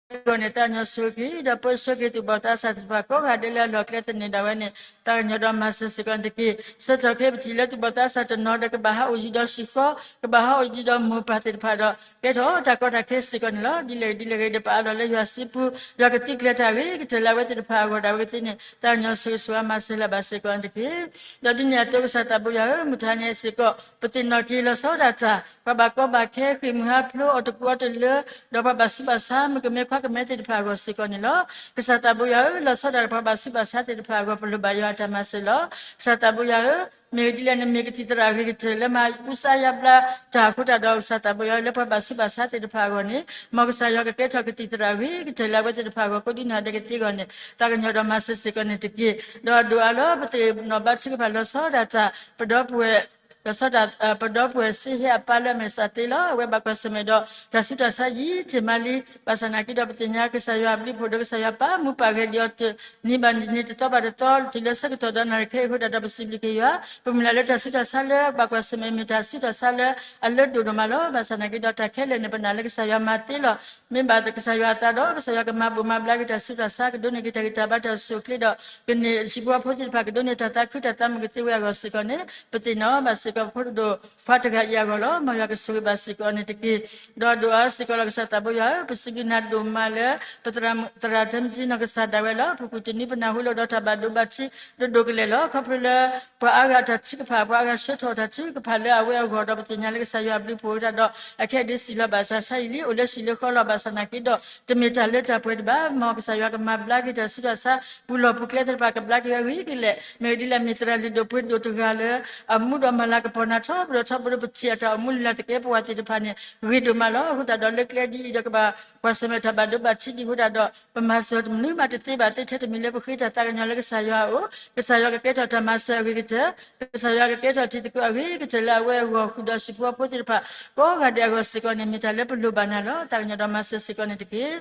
အဂီၢ်န့ၣ် သးကညီၤဆိၣ်ဂ့ၤက့ၤ ဒီးပၢဆှၢက့ၤသူၣ်ဘီၣ်သးစၢ်သ့ၣ်တဖၣ်ကိးဂၤဒဲးလၢအလီၢ်ကျဲသန့ၤဒၣ်ဝဲန့ၣ် သးကညီၤဒီးမၤစၢၤစ့ၢ်ကီးန့ၣ်တက့ၢ်. ဆၢကတီၢ်ခဲအံၤပထံၣ်လၢသူၣ်ဘီၣ်သးစၢ်တနီၤဒီးကဘၣ်ဟးအိၣ်ယံၤဒီးစံၣ်ဃီ, ကဘၣ်ဟးအိၣ်ယံၤဒီးမိၢ်ပၢ်သ့ၣ်တဖၣ်ဒီး ကဲထီၣ်တၢ်ကီတၢ်ခဲစ့ၢ်ကီးန့ၣ်လီၤ. ဒ်လဲၣ်ဂ့ၤဒ်လဲၣ်ဂ့ၤဒီး ပအးလီၤလၢယွၤစုပူၤ, ယွၤကသုးကျဲၤတၢ်အဂ့ၤကတၢၢ်လၢအဝဲသ့ၣ်တဖၣ်အဂီၢ်ဒီး အဝဲသ့ၣ်န့ၣ် သးကညီၤဆိၣ်ဂ့ၤဆိၣ်ဝါမၤစၢၤလၢ်ဘၣ်စ့ၢ်ကီးန့ၣ်တက့ၢ်. ဒီးဒ်န့ၣ်အသိးကစၢ်သးဘိယွၤဧၢ, မုၢ်တဟါညါအံၤစ့ၢ်ကီး ပသ့ၣ်နီၣ်က့ၤလီၤဆီဒၣ်တၢ် ပှၤဘၣ်ကီဘၣ်ခဲ ဃ့ၢ်မှံဟးဖျိး အီၣ်တကူအီတလၢ ဒီးပှၤဘၣ်ဆူးဘၣ်ဆါ မုၣ်ကမဲခွါကမဲသ့ၣ်တဖၣ်အဂီၢ်စ့ၢ်ကီးန့ၣ်လီၤ. ကစၢ်သးဘိယွၤဧၢ, လီၤဆီဒၣ်တၢ်ပှၤဘၣ်ဆူးဘၣ်ဆါသ့ၣ်တဖၣ်အဂီၢ် ပလိၣ်ဘၣ်ယွၤအတၢ်မၤစၢၤလီၤ. ကစၢ်သးဘိယွၤဧၢ, မ့ၢ်ဒ်လဲၣ်နမ့ၢ်ကသံၣ်သရၣ်အဂ့ၤကတၢၢ်လၢမၤကူစါယါဘျါတၢ်အဃိသတးဒီး ကစၢ်သးဘိယွၤဧၢ, လၢပှၤဘၣ်ဆူးဘၣ်ဆါသ့ၣ်တဖၣ်အဂီၢ်န့ၣ် မ်ကစၢ်ယွၤကကဲထီၣ်ကသံၣ်သရၣ်အဂ့ၤကတၢၢ်လၢအဝဲသ့ၣ်တဖၣ်အဂီၢ် ကိးဒ်နီၢ်ဂၤဒဲးကသ့အဂီၢ်န့ၣ် သးကညီၤဒီးမၤစၢၤစ့ၢ်ကီးန့ၣ်တက့ၢ်. ဒီးအဒိၣ်အါလီၤ ပသ့ၣ်နီၣ်ဘါထုကဖၣ်လီၤဆီဒၣ်တၢ် ပဒီပုၢ်ဝဲၢ် လီၤဆီဒၣ်တၢ် ပဒီပုၢ်ဝဲၢ်စ့ဟဲအပၢ်လၢအမဲာ်ဆှးသ့လီၤ. အဝဲဘၣ်ကွၢ်ဆၢၣ်မဲာ်ဒီး တၢ်ဆူးတၢ်ဆါယံာ်တ့ၢ်မးလံ. ဘၣ်ဆၣ်နာ်က့ဒီး ပသ့ၣ်ညါကစၢ်ယွၤအဘျုးအဖှိၣ်ဒီး ကစၢ်ယွၤပာ်မူပာ်ဂဲၤဒံးအီၤတနံၤဘၣ်တနံၤ တသီဘၣ်တသီ တုၤလၢဆၢကတီၢ်ဒီးနၣ်ရံၣ်ခဲအံၤအဃိသတးဒီး ပစံးဘျုးက့ၤယွၤ, ပမုၢ်လၢ်လၢတၢ်ဆူးတၢ်ဆါလၢအဘၣ်ကွၢ်ဆၢၣ်မဲာ် မ့ၢ်တၢ်ဆူးတၢ်ဆါလၢအလၢဒိၣ်ဒိၣ်မးလီၤ. ဘၣ်ဆၣ်နာ်က့ဒီး တၢ်ခဲလၢာ်န့ၣ်ပနာ်လၢကစၢ်ယွၤမၤသ့လီၤ. မ့ၢ်ဘၣ်ကစၢ်ယွၤအသးဒီး ကစၢ်ယွၤကမၤဘိးမၤဘျါက့ၤတၢ်ဆူးတၢ်ဆါ ကဒိးန့ၢ်က့ၤတၢ်ဂံၢ်တၢ်ဘါတၢ်အိၣ်ဆူၣ်အိၣ်ချ့ဒီး ကန့ၢ်ဟံၣ်ဖိဃီဖိသ့ၣ်တဖၣ် ကဒိးန့ၢ်တၢ်သးခုတၢ်သးမုာ်ကသ့ဝဲအဂီၢ်စ့ၢ်ကီးန့ၣ် ပသ့ၣ်နီၣ်ဘၣ်စ့ၢ်ကီး ဖိဒိၣ်ခွါတဂၤအံၤအဂီၢ်လီၤ. မ်ယွၤကဆိၣ်ဂ့ၤဘၣ်စ့ၢ်ကီးန့ၣ်တက့ၢ်. ဒီးဒိၣ်အါစ့ၢ်ကီးလီၤ ကစၢ်သးဘိယွၤဧၢ, ပစံးဘျုးနၤဒိၣ်မးလၢ ပသရၣ်မုၣ်သရၣ်တဲမတံနီၢ်ကစၢ်ဒၣ်ဝဲလီၤ. ပပူၤတနွံပနၢ်ဟူလိာ်ဒီးတၢ်ဘၣ်ဒိဘၣ်ထံးဒိၣ်ဒိၣ်ကလဲာ်လီၤ. ခီဖျိလၢ ပှၤအါဂၤအတၢ်ထုကဖၣ် ပှၤအါဂၤဆှၢထီၣ်တၢ်ထုကဖၣ်လၢအဝဲအဂီၢ်ဒီး ပသ့ၣ်ညါလၢကစၢ်ယွၤအဘျုးအဖှိၣ်အဃိသတးဒီး အခဲအံၤဒုးစံၣ်လီၤဘၣ်စးဆါယံာ်လံ အိၣ်လၢဟံၣ်လၢဃီလီၤ. ဘၣ်ဆၣ်နာ်က့ဒီး တမ့ၢ်တၢ်လၢတၢ်ပှဲၤတဘၣ်. မ်ကစၢ်ယွၤကမၤဘျါက့ၤတၢ်ဆူးတၢ်ဆါ ပူၤလီၢ်ပူၤကျဲသ့ၣ်တဖၣ် ကဘျါက့ၤဝဲဂ့ၤကလဲာ်. မ့ၢ်ဒ်လဲၣ် မ့ၢ်သရၣ်လုၢ်ဒိၣ်ပှ့ၤဒိၣ်တဂၤလၢ အမူဒီးမၤလၤကပီၤနၤထီဘိဒီးထီဘိဒီး ပထံၣ်အတၢ်အိၣ်မူလုၢ်လၢ်သကဲးပဝးသ့ၣ်တဖၣ်န့ၣ် ဂ့ၤဒိၣ်မးလီၤ. အဃိသတးဒီး လၢကျဲဒ်အံၤဒီး ကဘၣ်ကွၢ်ဆၢၣ်မဲာ်တၢ်ဘၣ်ဒိဘၣ်ထံးဒံးအဃိသတးဒီး ပမၤစၢၤတမနုၤမးတသ့ဘၣ်. သ့ထဲတမံၤလၢပဃ့တၢ်သးကညီၤလၢကစၢ်ယွၤအအိၣ်, ကစၢ်ယွၤကကဲထီၣ်တၢ်မၤစၢၤအဂ့ၤကတၢၢ်, ကစၢ်ယွၤကကဲထီၣ်တံၤသကိးအဂ့ၤကတၢၢ်လၢအဝဲအဂီၢ် ဃုာ်ဒီးဟံၣ်ဖိဃီဖိသ့ၣ်တဖၣ် ကိးဂၤဒဲးအဂီၢ်စ့ၢ်ကီးန့ၣ် မ့ၢ်တၢ်လၢပလိၣ်ဘၣ်နၤလီၤ. သးကညီၤဒီးမၤစၢၤစ့ၢ်ကီးန့ၣ်တက့ၢ်.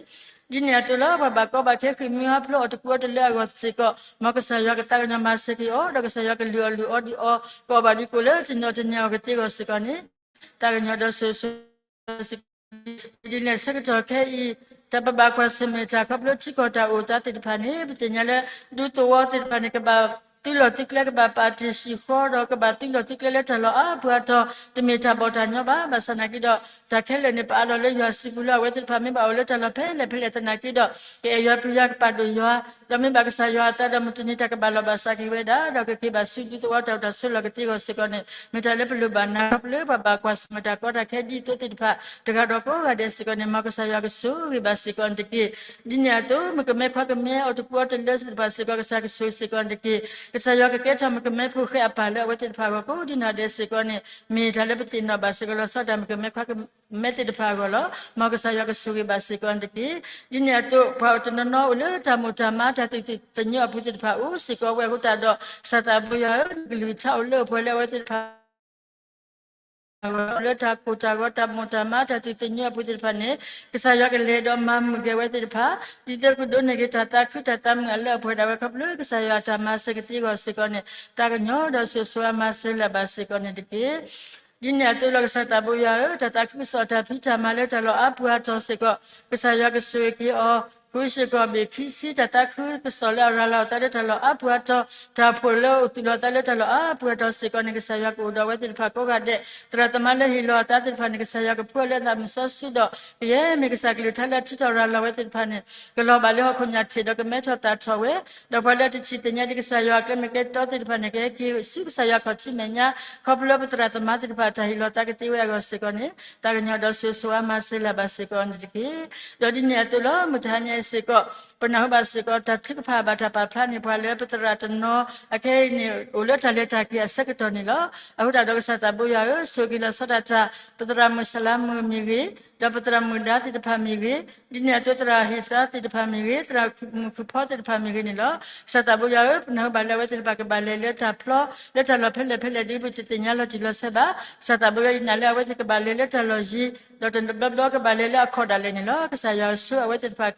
ဒ်န့ၣ်အသိးလၢ ပှၤဘၣ်ကီဘၣ်ခဲ ဃ့ၢ်မှံဟးဖျိး အီၣ်တကူအီတလၢအဂီၢ်စ့ၢ်ကီး မ်ကစၢ်ယွၤကသးကညီၤမၤစၢၤက့ၤအီၤ, ဒီးကစၢ်ယွၤကလုၢ်အီၣ်လုၢ်အီဒံးအီၤ ကအီၣ်ဘၣ်ဒံးကိၣ်လၢတနံၤအီၤတနံၤအီၤကသ့အဂီၢ်စ့ၢ်ကီးန့ၣ် သးကညီၤဒီးဆိၣ်ဂ့ၤဆိၣ်ဝါစ့ၢ်ကီး ဒ်လဲၣ်ဆၢကတီၢ်ခဲအံၤ တၢ်ပဘၣ်ကွၢ်ဆၢၣ်မဲာ်တၢ်ခီဖျိထံကီၢ်တၢ်အိၣ်သးသ့ၣ်တဖၣ်န့ၣ် ပသ့ၣ်ညါလၢ ဒူသဝီသ့ၣ်တဖၣ်န့ၣ် ကဘၣ် သုးလီၢ်သုးကျဲကဘၣ်ပာ်တ့ၢ်စံၣ်ဃီဒီး ကဘၣ်သုးလီၢ်သုးကျဲလၢတၢ်လီၢ်အါပှၤအတီၤ တမ့ၢ်တၢ်ဘီၣ်တၢ်ညီဘၣ်. ဘၣ်ဆၣ်သနာ်က့ဒီး တၢ်ခဲလၢာ်န့ၣ် ပအးလီၤလၢယွၤစုပူၤလီၤ. အဝဲသ့ၣ်တဖၣ်မ့ၢ်ဘၣ်အိၣ်လၢတၢ်လီၢ်ဖဲလဲၣ်ဖဲလဲၣ်သနာ်က့ဒီး ကအဲၣ်ယွၤပျံၤယွၤကပာ်ဒိၣ်ယွၤ, ဒီးမ့ၢ်ဘၣ်ကစၢ်ယွၤအသးဒီး မုၢ်တနံၤတၢ်ကဘၣ်လီၢ်ဘၣ်စးက့ၤဝဲဒၣ်, ဒီးကက့ၤဘၣ်ဆူဒူသဝီတၢ်အိၣ်တၢ်ဆိးလီၢ်ကသ့အဂီၢ်စ့ၢ်ကီးန့ၣ် မ့ၢ်တၢ်လၢပလိၣ်ဘၣ်နၤခီဖျိလၢပှၤဘၣ်ကွၢ်ဆၢၣ်မဲာ်တၢ်ကီတၢ်ခဲဒ်သိးသ့ၣ်တဖၣ် တဂၤဒီးကိးဂၤဒဲးစ့ၢ်ကီးန့ၣ် မ်ကစၢ်ယွၤကဆိၣ်ဂ့ၤဘၣ်စ့ၢ်ကီးန့ၣ်တက့ၢ်. ဒ်န့ၣ်အသိး မုၣ်ကမဲခွါကမဲ အီၣ်တကူအီတလၢသ့ၣ်တဖၣ်စ့ၢ်ကီး ကစၢ်ကဆိၣ်ဂ့ၤစ့ၢ်ကီးန့ၣ်တက့ၢ်. ကစၢ်ယွၤကကဲထီၣ်မုၣ်ကမဲဖိဃဲအပၢ်လၢအဝဲသ့ၣ်တဖၣ်အဂီၢ် ကိးဒ်နီၢ်ဒဲးစ့ၢ်ကီးန့ၣ် မ့ၢ်တၢ်လၢပသ့ၣ်နီၣ်ဘၣ်စ့ၢ်ကီးလီၤဆီဒၣ်တၢ် မုၣ်ကမဲခွါကမဲသ့ၣ်တဖၣ်အဂီၢ်လီၤ. မ်ကစၢ်ယွၤကဆိၣ်ဂ့ၤဘၣ်စ့ၢ်ကီးန့ၣ်တက့ၢ်. ဒ်န့ၣ်အသိး ပှၤတနီၤနီၤအိၣ်လၢတၢ်မိၢ်တၢ်မါ တၢ်သူၣ်သ့ၣ်ညိအပူၤသ့ၣ်တဖၣ်အိၣ်စ့ၢ်ကီးဝဲအဃိသတးဒီး ကစၢ်သးဘိယွၤဧၢ, နကလုၢ်ကထါအိၣ်လၢအိၣ်ပှဲၤလၢအဝဲသ့ၣ်တဖၣ် လၢတၢ်ကိၢ်တၢ်ဂီၤ တၢ်မိၢ်တၢ်မါ တၢ်သူၣ်သ့ၣ်ညိအပူၤသ့ၣ်တဖၣ်န့ၣ် ကစၢ်ယွၤကလဲၤဒီးမၤမုာ်က့ၤအဝဲသ့ၣ်တဖၣ် ဒ်သိးကဒိးန့ၢ်က့ၤတၢ်သးခုတၢ်သးမုာ်အလၢအပှဲၤဒၣ်ဝဲ ခီဖျိကစၢ်ယွၤအတၢ်မၤစၢၤကသ့အဂီၢ်စ့ၢ်ကီးန့ၣ် သးကညီၤဒီးဆိၣ်ဂ့ၤဆိၣ်ဝါမၤစၢၤလၢ်ဘၣ်စ့ၢ်ကီးန့ၣ်တက့ၢ်. ဒ်န့ၣ်အသိးလီၤ ကစၢ်သးဘိယွၤဧၢ, တၢ်သးခုကစီၣ်တၢ်ဖံးတၢ်မၤလၢတၢ်လီၢ်အါပူၤအါတီၤစ့ၢ်ကီး ကစၢ်ယွၤကဆိၣ်ဂ့ၤက့ၤအီၤ ဃုစ့ၢ်ကီးဘ့ၣ်ခံဆံ တၢ်သးခုကစီၣ်လၢအရၤလီၤအသးလၢတၢ်လီၢ်အါပူၤအါတီၤ တၢ်ဖှိၣ်လၢအအိၣ်သူၣ်လီၤအသးလၢတၢ်လီၢ်အါပူၤအါတီၤစ့ၢ်ကီးန့ၣ် ကစၢ်ယွၤကအိၣ်ဒီးအဝဲသ့ၣ်တဖၣ်ကိးဂၤဒဲး သရၣ်သမါလၢဟ့ၣ်လီၤအသးသ့ၣ်တဖၣ်န့ၣ် ကစၢ်ယွၤကဖှူအီၤလၢအသးမုၢ်စီဆှံဒီး ကယဲၢ်မ့ၢ်ကစၢ်ကလုၢ်ကထါလၢအထုးထီၣ်ရၤလီၤဝဲသ့ၣ်တဖၣ်န့ၣ် ကလီၤဘၣ်လၢဟီၣ်ခိၣ်ညၣ်ထံးဒီးကမဲထီၣ်သၣ်ထီၣ်ဝဲ, ဒီးပှၤလၢတထံၣ်သ့ၣ်ညါဒံးကစၢ်ယွၤအကျဲမ့ၢ်ကဲတီသ့ၣ်တဖၣ်န့ၣ် ကဟဲက့ၤဆူကစၢ်ယွၤခီၣ်ထံးမဲာ်ညါ ခီဖျိလၢပသရၣ်သမါသ့ၣ်တဖၣ်တၢ်ဟ့ၣ်လီၤသးကသ့ဝဲအဂီၢ်စ့ၢ်ကီးန့ၣ် သးကညီၤဒီးဆိၣ်ဂ့ၤဆိၣ်ဝါမၤစၢၤလၢ်ဘၣ်စ့ၢ်ကီးန့ၣ်တက့ၢ်. ဒီးဒ်န့ၣ်အသိးလီၤ မုၢ်တဟါညါအံၤစ့ၢ်ကီး ပနၢ်ဟူဘၣ်စ့ၢ်ကီး တၢ်ထုကဖၣ်ဘၣ်တၢ်ပာ်ဖျါန့ၢ်ပှၤလၢပသရၣ်တနီၤ အခဲအံၤန့ၣ် အိၣ်လၢတၢ်လဲၤတၢ်က့ၤအဆၢကတီၢ်န့ၣ်လီၤ. အဃိသတးဒီးကစၢ်သးဘိယွၤဧၢ, ဆိၣ်ဂ့ၤလီၤဆီဒၣ်တၢ် ပသရၣ်မုၣ်ဆလါမုၣ်မ့ၢ်ဂ့ၤ, ဒီးပသရၣ်မုၣ်ဒါသ့ၣ်တဖၣ်မ့ၢ်ဂ့ၤ, ဒ်န့ၣ်အသိးသရၣ်ဟ့ၣ်သါသ့ၣ်တဖၣ်မ့ၢ်ဂ့ၤ, သရၣ်မုၣ်ခုၣ်ဖီသ့ၣ်တဖၣ်မ့ၢ်ဂ့ၤန့ၣ်လီၤ. ကစၢ်သးဘိယွၤဧၢ, ပနၢ်ဟူဘၣ်လၢအဝဲသ့ၣ်တဖၣ်ကဘၣ်လဲၤလၢတၢ်ဖျီ လၢတၢ်လီၢ်ဖဲလဲၣ်ဖဲလဲၣ်ဒီး ပတသ့ၣ်ညါလီၤတံၢ်လီၤဆဲးဘၣ်. ကစၢ်သးဘိယွၤ ယနာ်လၢအဝဲသ့ၣ်ကဘၣ်လဲၤလၢတၢ်လီၢ်ယံၤ ဒီးတဘျီဘျီကဘၣ်လဲၤလၢအခီၣ်ဒၣ်လဲာ်န့ၣ်လီၤ. ကစၢ်ယွၤဆိအဝဲသ့ၣ်တဖၣ်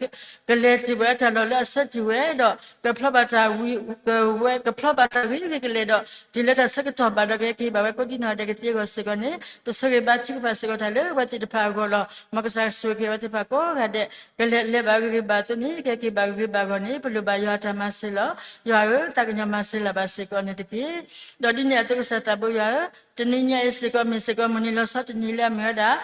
ကလဲၤတုၤဝဲတၢ်လီၢ်လၢအဆၢတုၤဝဲဒီး ကဖျီဘၣ်တၢ်ဝံၤ ကဝဲ ကဖျီဘၣ်တၢ်ဂ့ၤဂ့ၤကလဲာ်ဒီး တုၤလၢတၢ်ဆၢကတီၢ်ဘၣ်ဒီးကဟဲက့ၤဘၣ်ဝဲကိးဒ်နီၢ်ဒဲးကသ့အဂီၢ်စ့ၢ်ကီးန့ၣ် ပဆိၣ်ဂ့ၤဘါထုကဖၣ်စ့ၢ်ကီးတၢ်လၢအဝဲသ့ၣ်တဖၣ်အဂီၢ်လီၤ. မ်ကစၢ်ဆိၣ်ဂ့ၤက့ၤအဝဲသ့ၣ်တဖၣ်ကိးဂၤဒဲး ကလဲၤလဲၤဘၣ်ဂ့ၤဂ့ၤဘၣ်အသိးန့ၣ် ကဟဲက့ၤဘၣ်ဂ့ၤဂ့ၤဘၣ်အဂီၢ်န့ၣ် ပလိၣ်ဘၣ်ယွၤအတၢ်မၤစၢၤလီၤ. ယွၤဧၢ, သးကညီၤမၤစၢၤလၢ်ဘၣ်စ့ၢ်ကီးန့ၣ်တက့ၢ်. ဒီးဒ်န့ၣ်အသိးကစၢ်သးဘိယွၤဧၢ, တနွံညါအံၤစ့ၢ်ကီးမ့ၢ်စ့ၢ်ကီးမုၢ်နံၤလီၤဆီတနံၤလၢအမ့ၢ်ဝဲဒၣ်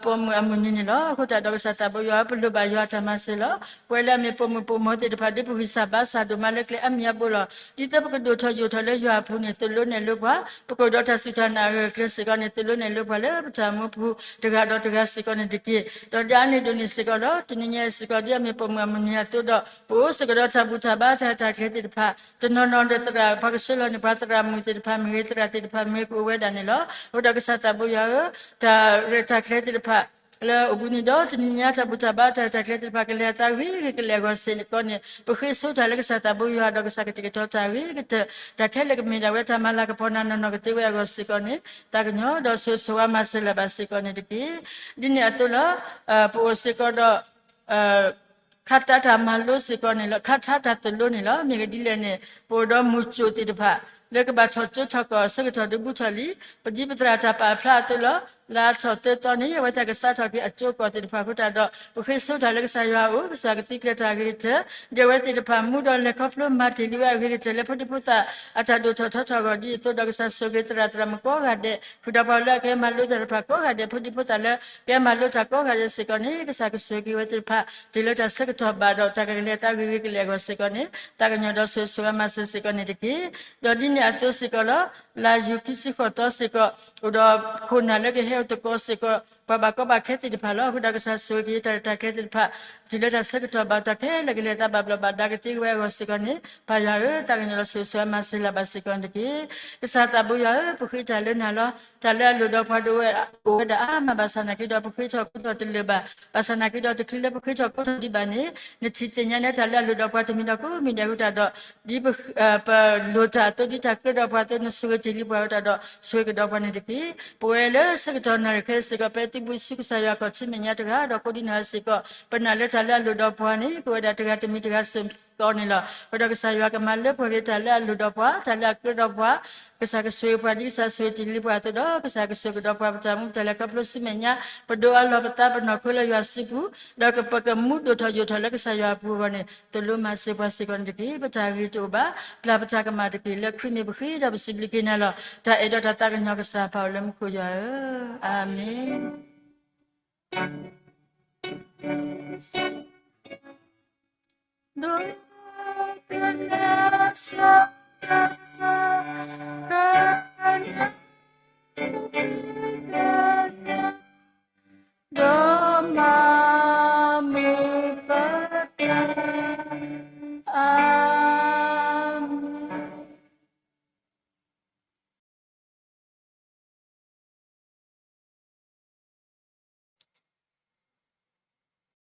ပိာ်မုၣ်အမုၢ်နံၤန့ၣ်လီၤ. အဃိသတးဒီးကစၢ်သးဘိယွၤဧၢ, ပလိၣ်ဘၣ်ယွၤအတၢ်မၤစၢၤလီၤ. ပဝဲလၢအမ့ၢ်ပိာ်မုၣ်ပိာ်မၢၤသ့ၣ်တဖၣ် ဒ်ပဂံၢ်စၢ်ဘါစၢ်ဒိၣ်မးလၢကျဲအါမံၤအါဘိလီၤ. ဒ်သိးပကဒိၣ်ထီၣ်ယိာ်ထီၣ်လၢယွၤအပူၤန့ၣ် သိၣ်လိနဲၣ်လိပှၤ, ပကအိၣ်ဒီးတၢ်စူၢ်တၢ်နာ်အဂၢၢ်အကျၢၤစ့ၢ်ကီးန့ၣ် သိၣ်လိနဲၣ်လိပှၤလၢပတၢ်မူပူၤ တဂၤဒီးတဂၤစ့ၢ်ကီးန့ၣ်တက့ၢ်. ဒီးဒ်အါန့ၢ်ဒိၣ်န့ၣ်စ့ၢ်ကီးဒီး တနွံညါအံၤစ့ၢ်ကီး ဒ်အမ့ၢ်ပိာ်မုၣ်အမုၢ်နံၤအသိးဒီး ပအိၣ်စ့ၢ်ကီးဒီးတၢ်ဘူၣ်တၢ်ဘါတၢ်ရဲၣ်တၢ်ကျဲၤသ့ၣ်တဖၣ် တနီၤနီၤဒီးသရၣ် ပှၤကဆှၢလီၤန့ၢ်ပှၤသရၣ်မုၣ်သ့ၣ်တဖၣ်မ့ၢ်ဂ့ၤ သရၣ်သ့ၣ်တဖၣ်မ့ၢ်ဂ့ၤ ကအိၣ်ဝဲဒၣ်န့ၣ်လီၤ. အဃိဒီးကစၢ်သးဘိယွၤဧၢ, တၢ်ရဲၣ်တၢ်ကျဲၤသ့ၣ်တဖၣ် လၢအိၣ်ဘှံးနံၤဒီး တနွံညါတၢ်ဘူၣ်တၢ်ဘါတၢ်ရဲၣ်တၢ်ကျဲၤသ့ၣ်တဖၣ် ကလဲၤအသးဂ့ၤဂ့ၤကလဲာ်အဂီၢ်စ့ၢ်ကီးန့ၣ် ပဃ့ဆိတၢ်လၢကစၢ်သးဘိယွၤဒီးကစၢ်ကတဲာ်ကတီၤတၢ်ဂ့ၤကတၢၢ် တၢ်ခဲလၢာ်ကမ့ၢ်ဒၣ်ဝဲတၢ်မၤလၤကပီၤနၤနီၢ်နီၢ်ကသ့ဝဲအဂီၢ်စ့ၢ်ကီးန့ၣ် သးကညီၤဒီးဆိၣ်ဂ့ၤဆိၣ်ဝါမၤစၢၤလၢ်ဘၣ်စ့ၢ်ကီးန့ၣ်တက့ၢ်. ဒ်န့ၣ်အသိးလီၤ ပအိၣ်စ့ၢ်ကီးဒီး ခါတၢ်တၢ်မၤလိစ့ၢ်ကီးန့ၣ်လီၤ. ခါထါတၢ်သိၣ်လိန့ၣ်လီၤ. မ့ၢ်ဂ့ၤဒ်လဲၣ်န့ၣ် ပအိၣ်ဒီးမုၢ်ကၠိၣ်သ့ၣ်တဖၣ် လၢကဘၣ်ထီၣ်ကၠိထီၣ်ကီၢ်အဆၢကတီၢ်ဒုးဘူးထီၣ်လံ. ပဒ်ပသရၣ်တၢ်ပာ်ဖျါအသိးလီၤ. လါထီၣ်သၢသီန့ၣ် အဝဲသ့ၣ်ကစးထီၣ်က့ၤအကၠိကီၢ်သ့ၣ်တဖၣ်အဃိသတးဒီး ပဃ့ဆိတၢ်လၢကစၢ်ယွၤအအိၣ် ကစၢ်ကသံကျဲၤတၢ်အဂ့ၤကတၢၢ် ဒ်အဝဲသ့ၣ်တဖၣ်မူဒီးလဲၤခီဖျိမၤတ့ၢ်လံဝဲအဂ့ၤကတၢၢ်လၢဖိဒံဖိသၣ်အတၢ်ဒိၣ်ထီၣ်ထီထီၣ်အဂီၢ် ဒ်အသိးဒီးကစၢ်ဆိၣ်ဂ့ၤသရၣ်သရၣ်မုၣ်ကိးဂၤဒဲး ဃုာ်ဒီးပှၤလၢအကဟဲမၤလိသ့ၣ်တဖၣ်ကိးဂၤဒဲး ဖိဒံဖိသၣ်လၢကဟဲမၤလိတၢ်ကိးဂၤဒဲးစ့ၢ်ကီးန့ၣ် ကစၢ်ကဆိၣ်ဂ့ၤဝဲသ့ၣ်တဖၣ် တုၤလၢတၢ်ဆၢကတီၢ်ဘၣ်ဒီးတၢ်ကကလဲၤအသးဂ့ၤဂ့ၤကလဲာ်အဂီၢ်စ့ၢ်ကီးန့ၣ် သးကညီၤဒီးဆိၣ်ဂ့ၤဆိၣ်ဝါမၤစၢၤစ့ၢ်ကီးန့ၣ်တက့ၢ်. ဒီးဒ်န့ၣ်အသိးစ့ၢ်ကီးလီၤ. လါယူၤခံဆံဃိးသီစ့ၢ်ကီး အိၣ်ဒီးခိၣ်နၢ်လၢကဟဲအိၣ်သကိးစ့ၢ်ကီး ပှၤဘၣ်ကီဘၣ်ခဲသ့ၣ်တဖၣ်လီၤ. အဃိဒီးကစၢ်ဆိၣ်ဂ့ၤက့ၤတၢ်ရဲၣ်တၢ်ကျဲၤသ့ၣ်တဖၣ် တုၤလၢတၢ်ဆၢကတီၢ်ဘၣ်တၢ်ခဲလၢာ်ကလဲၤအသးဘၣ်ဘျီးဘၣ်ဒါကသ့ဝဲအဂီၢ်စ့ၢ်ကီးန့ၣ် ပၢ်ယွၤဧၢ သးကညီၤဒီးဆိၣ်ဂ့ၤဆိၣ်ဝါမၤစၢၤလၢ်ဘၣ်စ့ၢ်ကီးန့ၣ်တက့ၢ်. ကစၢ်သးဘိယွၤဧၢ ပဃ့တၢ်လၢနၤလီၤ. တၢ်လၢအလိၣ်ဒီးပှၤဒိၣ်ဝဲအိၣ်ဝဲဒၣ်အါမး ဘၣ်ဆၣ်သနာ်က့ဒီး ပဃ့ထီၣ်ကိးထီၣ်တလၢာ်ဘၣ်. ဘၣ်ဆၣ်သနာ်က့ဒီး တချုးလၢပဃ့ထီၣ်ကိးထီၣ်ဒံးဘၣ်န့ၣ် နထံၣ်သ့ၣ်ညါန့ၢ်တၢ်လၢအလိၣ်ဒီးပှၤတမံၤဒီးကိးမံၤဒဲးအဃိသတးဒီး ဒ်ပ ပလိၣ်တၢ်အသိး ဒ်တၢ်ကဲဒီးပှၤအသိး နဆိၣ်ဂ့ၤတ့ၢ်လံပှၤအဃိသတးဒီး ဆိၣ်ဂ့ၤကဒီးပှၤန့ၣ်တက့ၢ်. ပဝဲလၢဆၢကတီၢ်နၣ်ရံၣ်ခဲအံၤစ့ၢ်ကီး ပသုးဘူးဆူကစၢ်ယွၤခီၣ်ထံးမဲာ်ညါတဂၤဒီးကိးဒ်နီၢ်ဂၤစ့ၢ်ကီး ပနာ်လၢတၢ်လၢအလိၣ်ဒီးပှၤန့ၣ် ပဝဲဒၣ်တဂၤတမံၤတဂၤစ့ၢ် ကစၢ်ယွၤကမၤလၢပှဲၤက့ၤတၢ်လၢအလိၣ်ဒီးပှၤ, တၢ်လၢအကြၢးဒီးပှၤ, ကစၢ်ကဆိၣ်ဂ့ၤပှၤဒ်ကစၢ်ဆိၣ်ဂ့ၤတ့ၢ်လံပှၤအသိးဒီး ကစၢ်ကဆိၣ်ဂ့ၤကဒီးပှၤပတၢ်အိၣ်မူ ပတၢ်လဲၤခီဖျိဆူမဲာ်ညါ, ပဒိးအလီၢ်ပသးပနီၢ်ခိလၢယွၤစုပူၤ, ဒီးပကမူဒိၣ်ထီၣ်ယိာ်ထီၣ်လၢကစၢ်ယွၤအပူၤအဂီၢ်န့ၣ် သိၣ်လိမၤစၢၤပှၤစ့ၢ်ကီးန့ၣ်တက့ၢ်. ပတၢ်ဂ့ၤတအိၣ်ဘၣ်, ပျၢ်ပတၢ်ကမၣ်တက့ၢ်. လၢခရံာ်မ့ၢ်ပဃ့ဒီးပစံးဘျုးက့ၤနၤလီၤ. တၢ်အဲၣ်ဒီးတၢ်သးကညီၤကစၢ်ပာ်အိၣ်လၢမူခိၣ်ယွၤဧၢ, အၤမ့ၣ်. ဒီးမၤမုာ်ပတၢ်, အၤမ့ၣ်.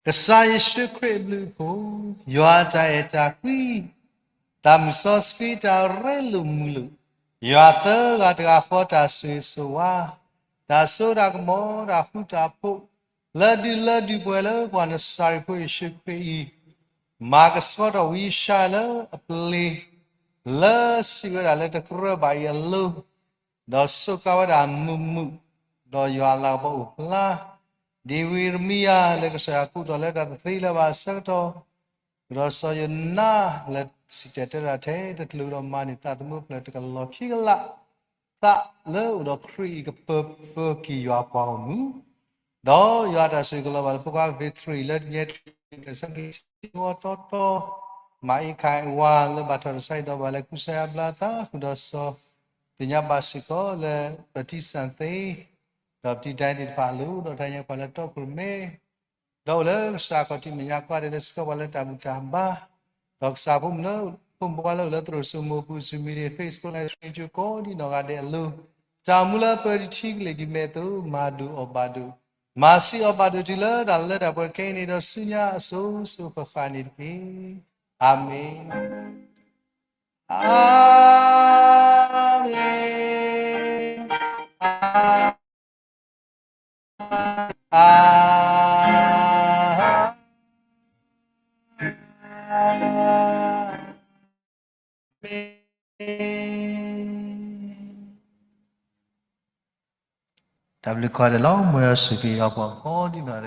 ကစၢ်ယ့ၣ်ၡူးခရံာ်အဘျုးအဖှိၣ်, ယွၤအတၢ်အဲၣ်တၢ်ကွံ, တၢ်မုၢ်စီဆှံတၢ်ရ့လိာ်မုာ်လိာ်, ယွၤသၢဂၤတဂၤဃီတၢ်ဆိၣ်ဂ့ၤဆိၣ်ဝါ, တၢ်စိတၢ်ကမီၤ တၢ်ဃူတၢ်ဖိး, လၢဒုးလၢဒုးပှဲၤလၢပှၤနစၤရ့းဖိယ့ၣ်ၡူးခရံာ်အံၤ, မၤကဆှီထီၣ်ဝံယၡါယၤလၢအပျ့ၤ, လၢစံးဝဲဒၣ်လၢတကြၢးဘၣ်အံၤအလိၤ, ဒီးစူးကါဝဲဒၣ်မုာ်မုာ်, ဒီးယွၤအလၤကပီၤအိၣ်ဖျါ, ဒ်ဝံယံးရမံယၤလၢကစၢ်ယွၤကိးထီၣ်လၢတၢ်တသ့လၢၤဘၣ်အဆၢကတီၢ်, ကဒီးစီၤယိၤနါလၢစံၣ်တဲၤတဲတၢ်ထဲတချုးဒီးမၤန့ၢ်သးသမူဖျၢၣ်တကလီၢ်ခံကလး, သးလၢအိၣ်ဒီးခရံာ်အံၤကပၢၤပၢၤက့ၤယွၤပှၤဂီၢ်မုၢ်, ဒီးယွၤအတၢ်ဆိၣ်ဂ့ၤကလီၤဘၣ်လၢဖိခွါ victory လၢတနံၤအံၤ တၢ်ဆၢက့ၤဆၢဝါတီတီ, မၤအံးခးဝၤလၢဘၣ်ထီၣ်တၢ်ဆါဟံၣ်ဒီးဘၣ်လဲၤကူစါယါဘျါသးဃုာ်ဒီးစီၤ, သ့ၣ်ညါဘၣ်စ့ၢ်ကီးလၢပတံၢ်စၣ်သ့, ဒီးပတံၢ်ဒဲသ့ၣ်တဖၣ်အလိၤ, ဒီးတၢ်ညါပှၤလၢတီခိၣ်ရိၣ်မဲ ဒီးအိၣ်လၢကစၢ်ခီၣ်ထံးမဲာ်ညါကိးဂၤဒဲးလၢဆှၢပှၤလၢတၢ်ဘူၣ်တၢ်ဘါ, ဒီးကစၢ်ဖိမုၣ်လၢ ဖိမုၣ်ဖိခွါလၢအိၣ်လၢသရိာ်စိမိၤပူၤ Zoom meeting, Facebook live stream ကီးဒံနီၢ်ဂၤဒဲးအလိၤ, တၢ်အိၣ်မူလၢပၢတံၢ်ထံကလ့ၢ်ဒ်မဲာ်အသိး မၤဒိၣ်အီၣ်ဘၣ်ဒိၣ်, မၤဆံးအီၣ်ဘၣ်ဒိၣ်တုၤလၢတၢ်လၢတၢ်ပှဲၤခဲအံၤန့ၣ် ဒီးဆူညါအစိၤစိၤဃၣ်ဃၣ်န့ၣ်တက့ၢ်. အၤမ့ၣ်. အၤမ့ၣ်. အၤမ့ၣ်. တၢ်ဘျုးကိးဂၤဒဲးလီၤ. မ်ယွၤဆိၣ်ဂ့ၤအီၤပှၤကိးဒံနီၢ်ဂၤဒဲး.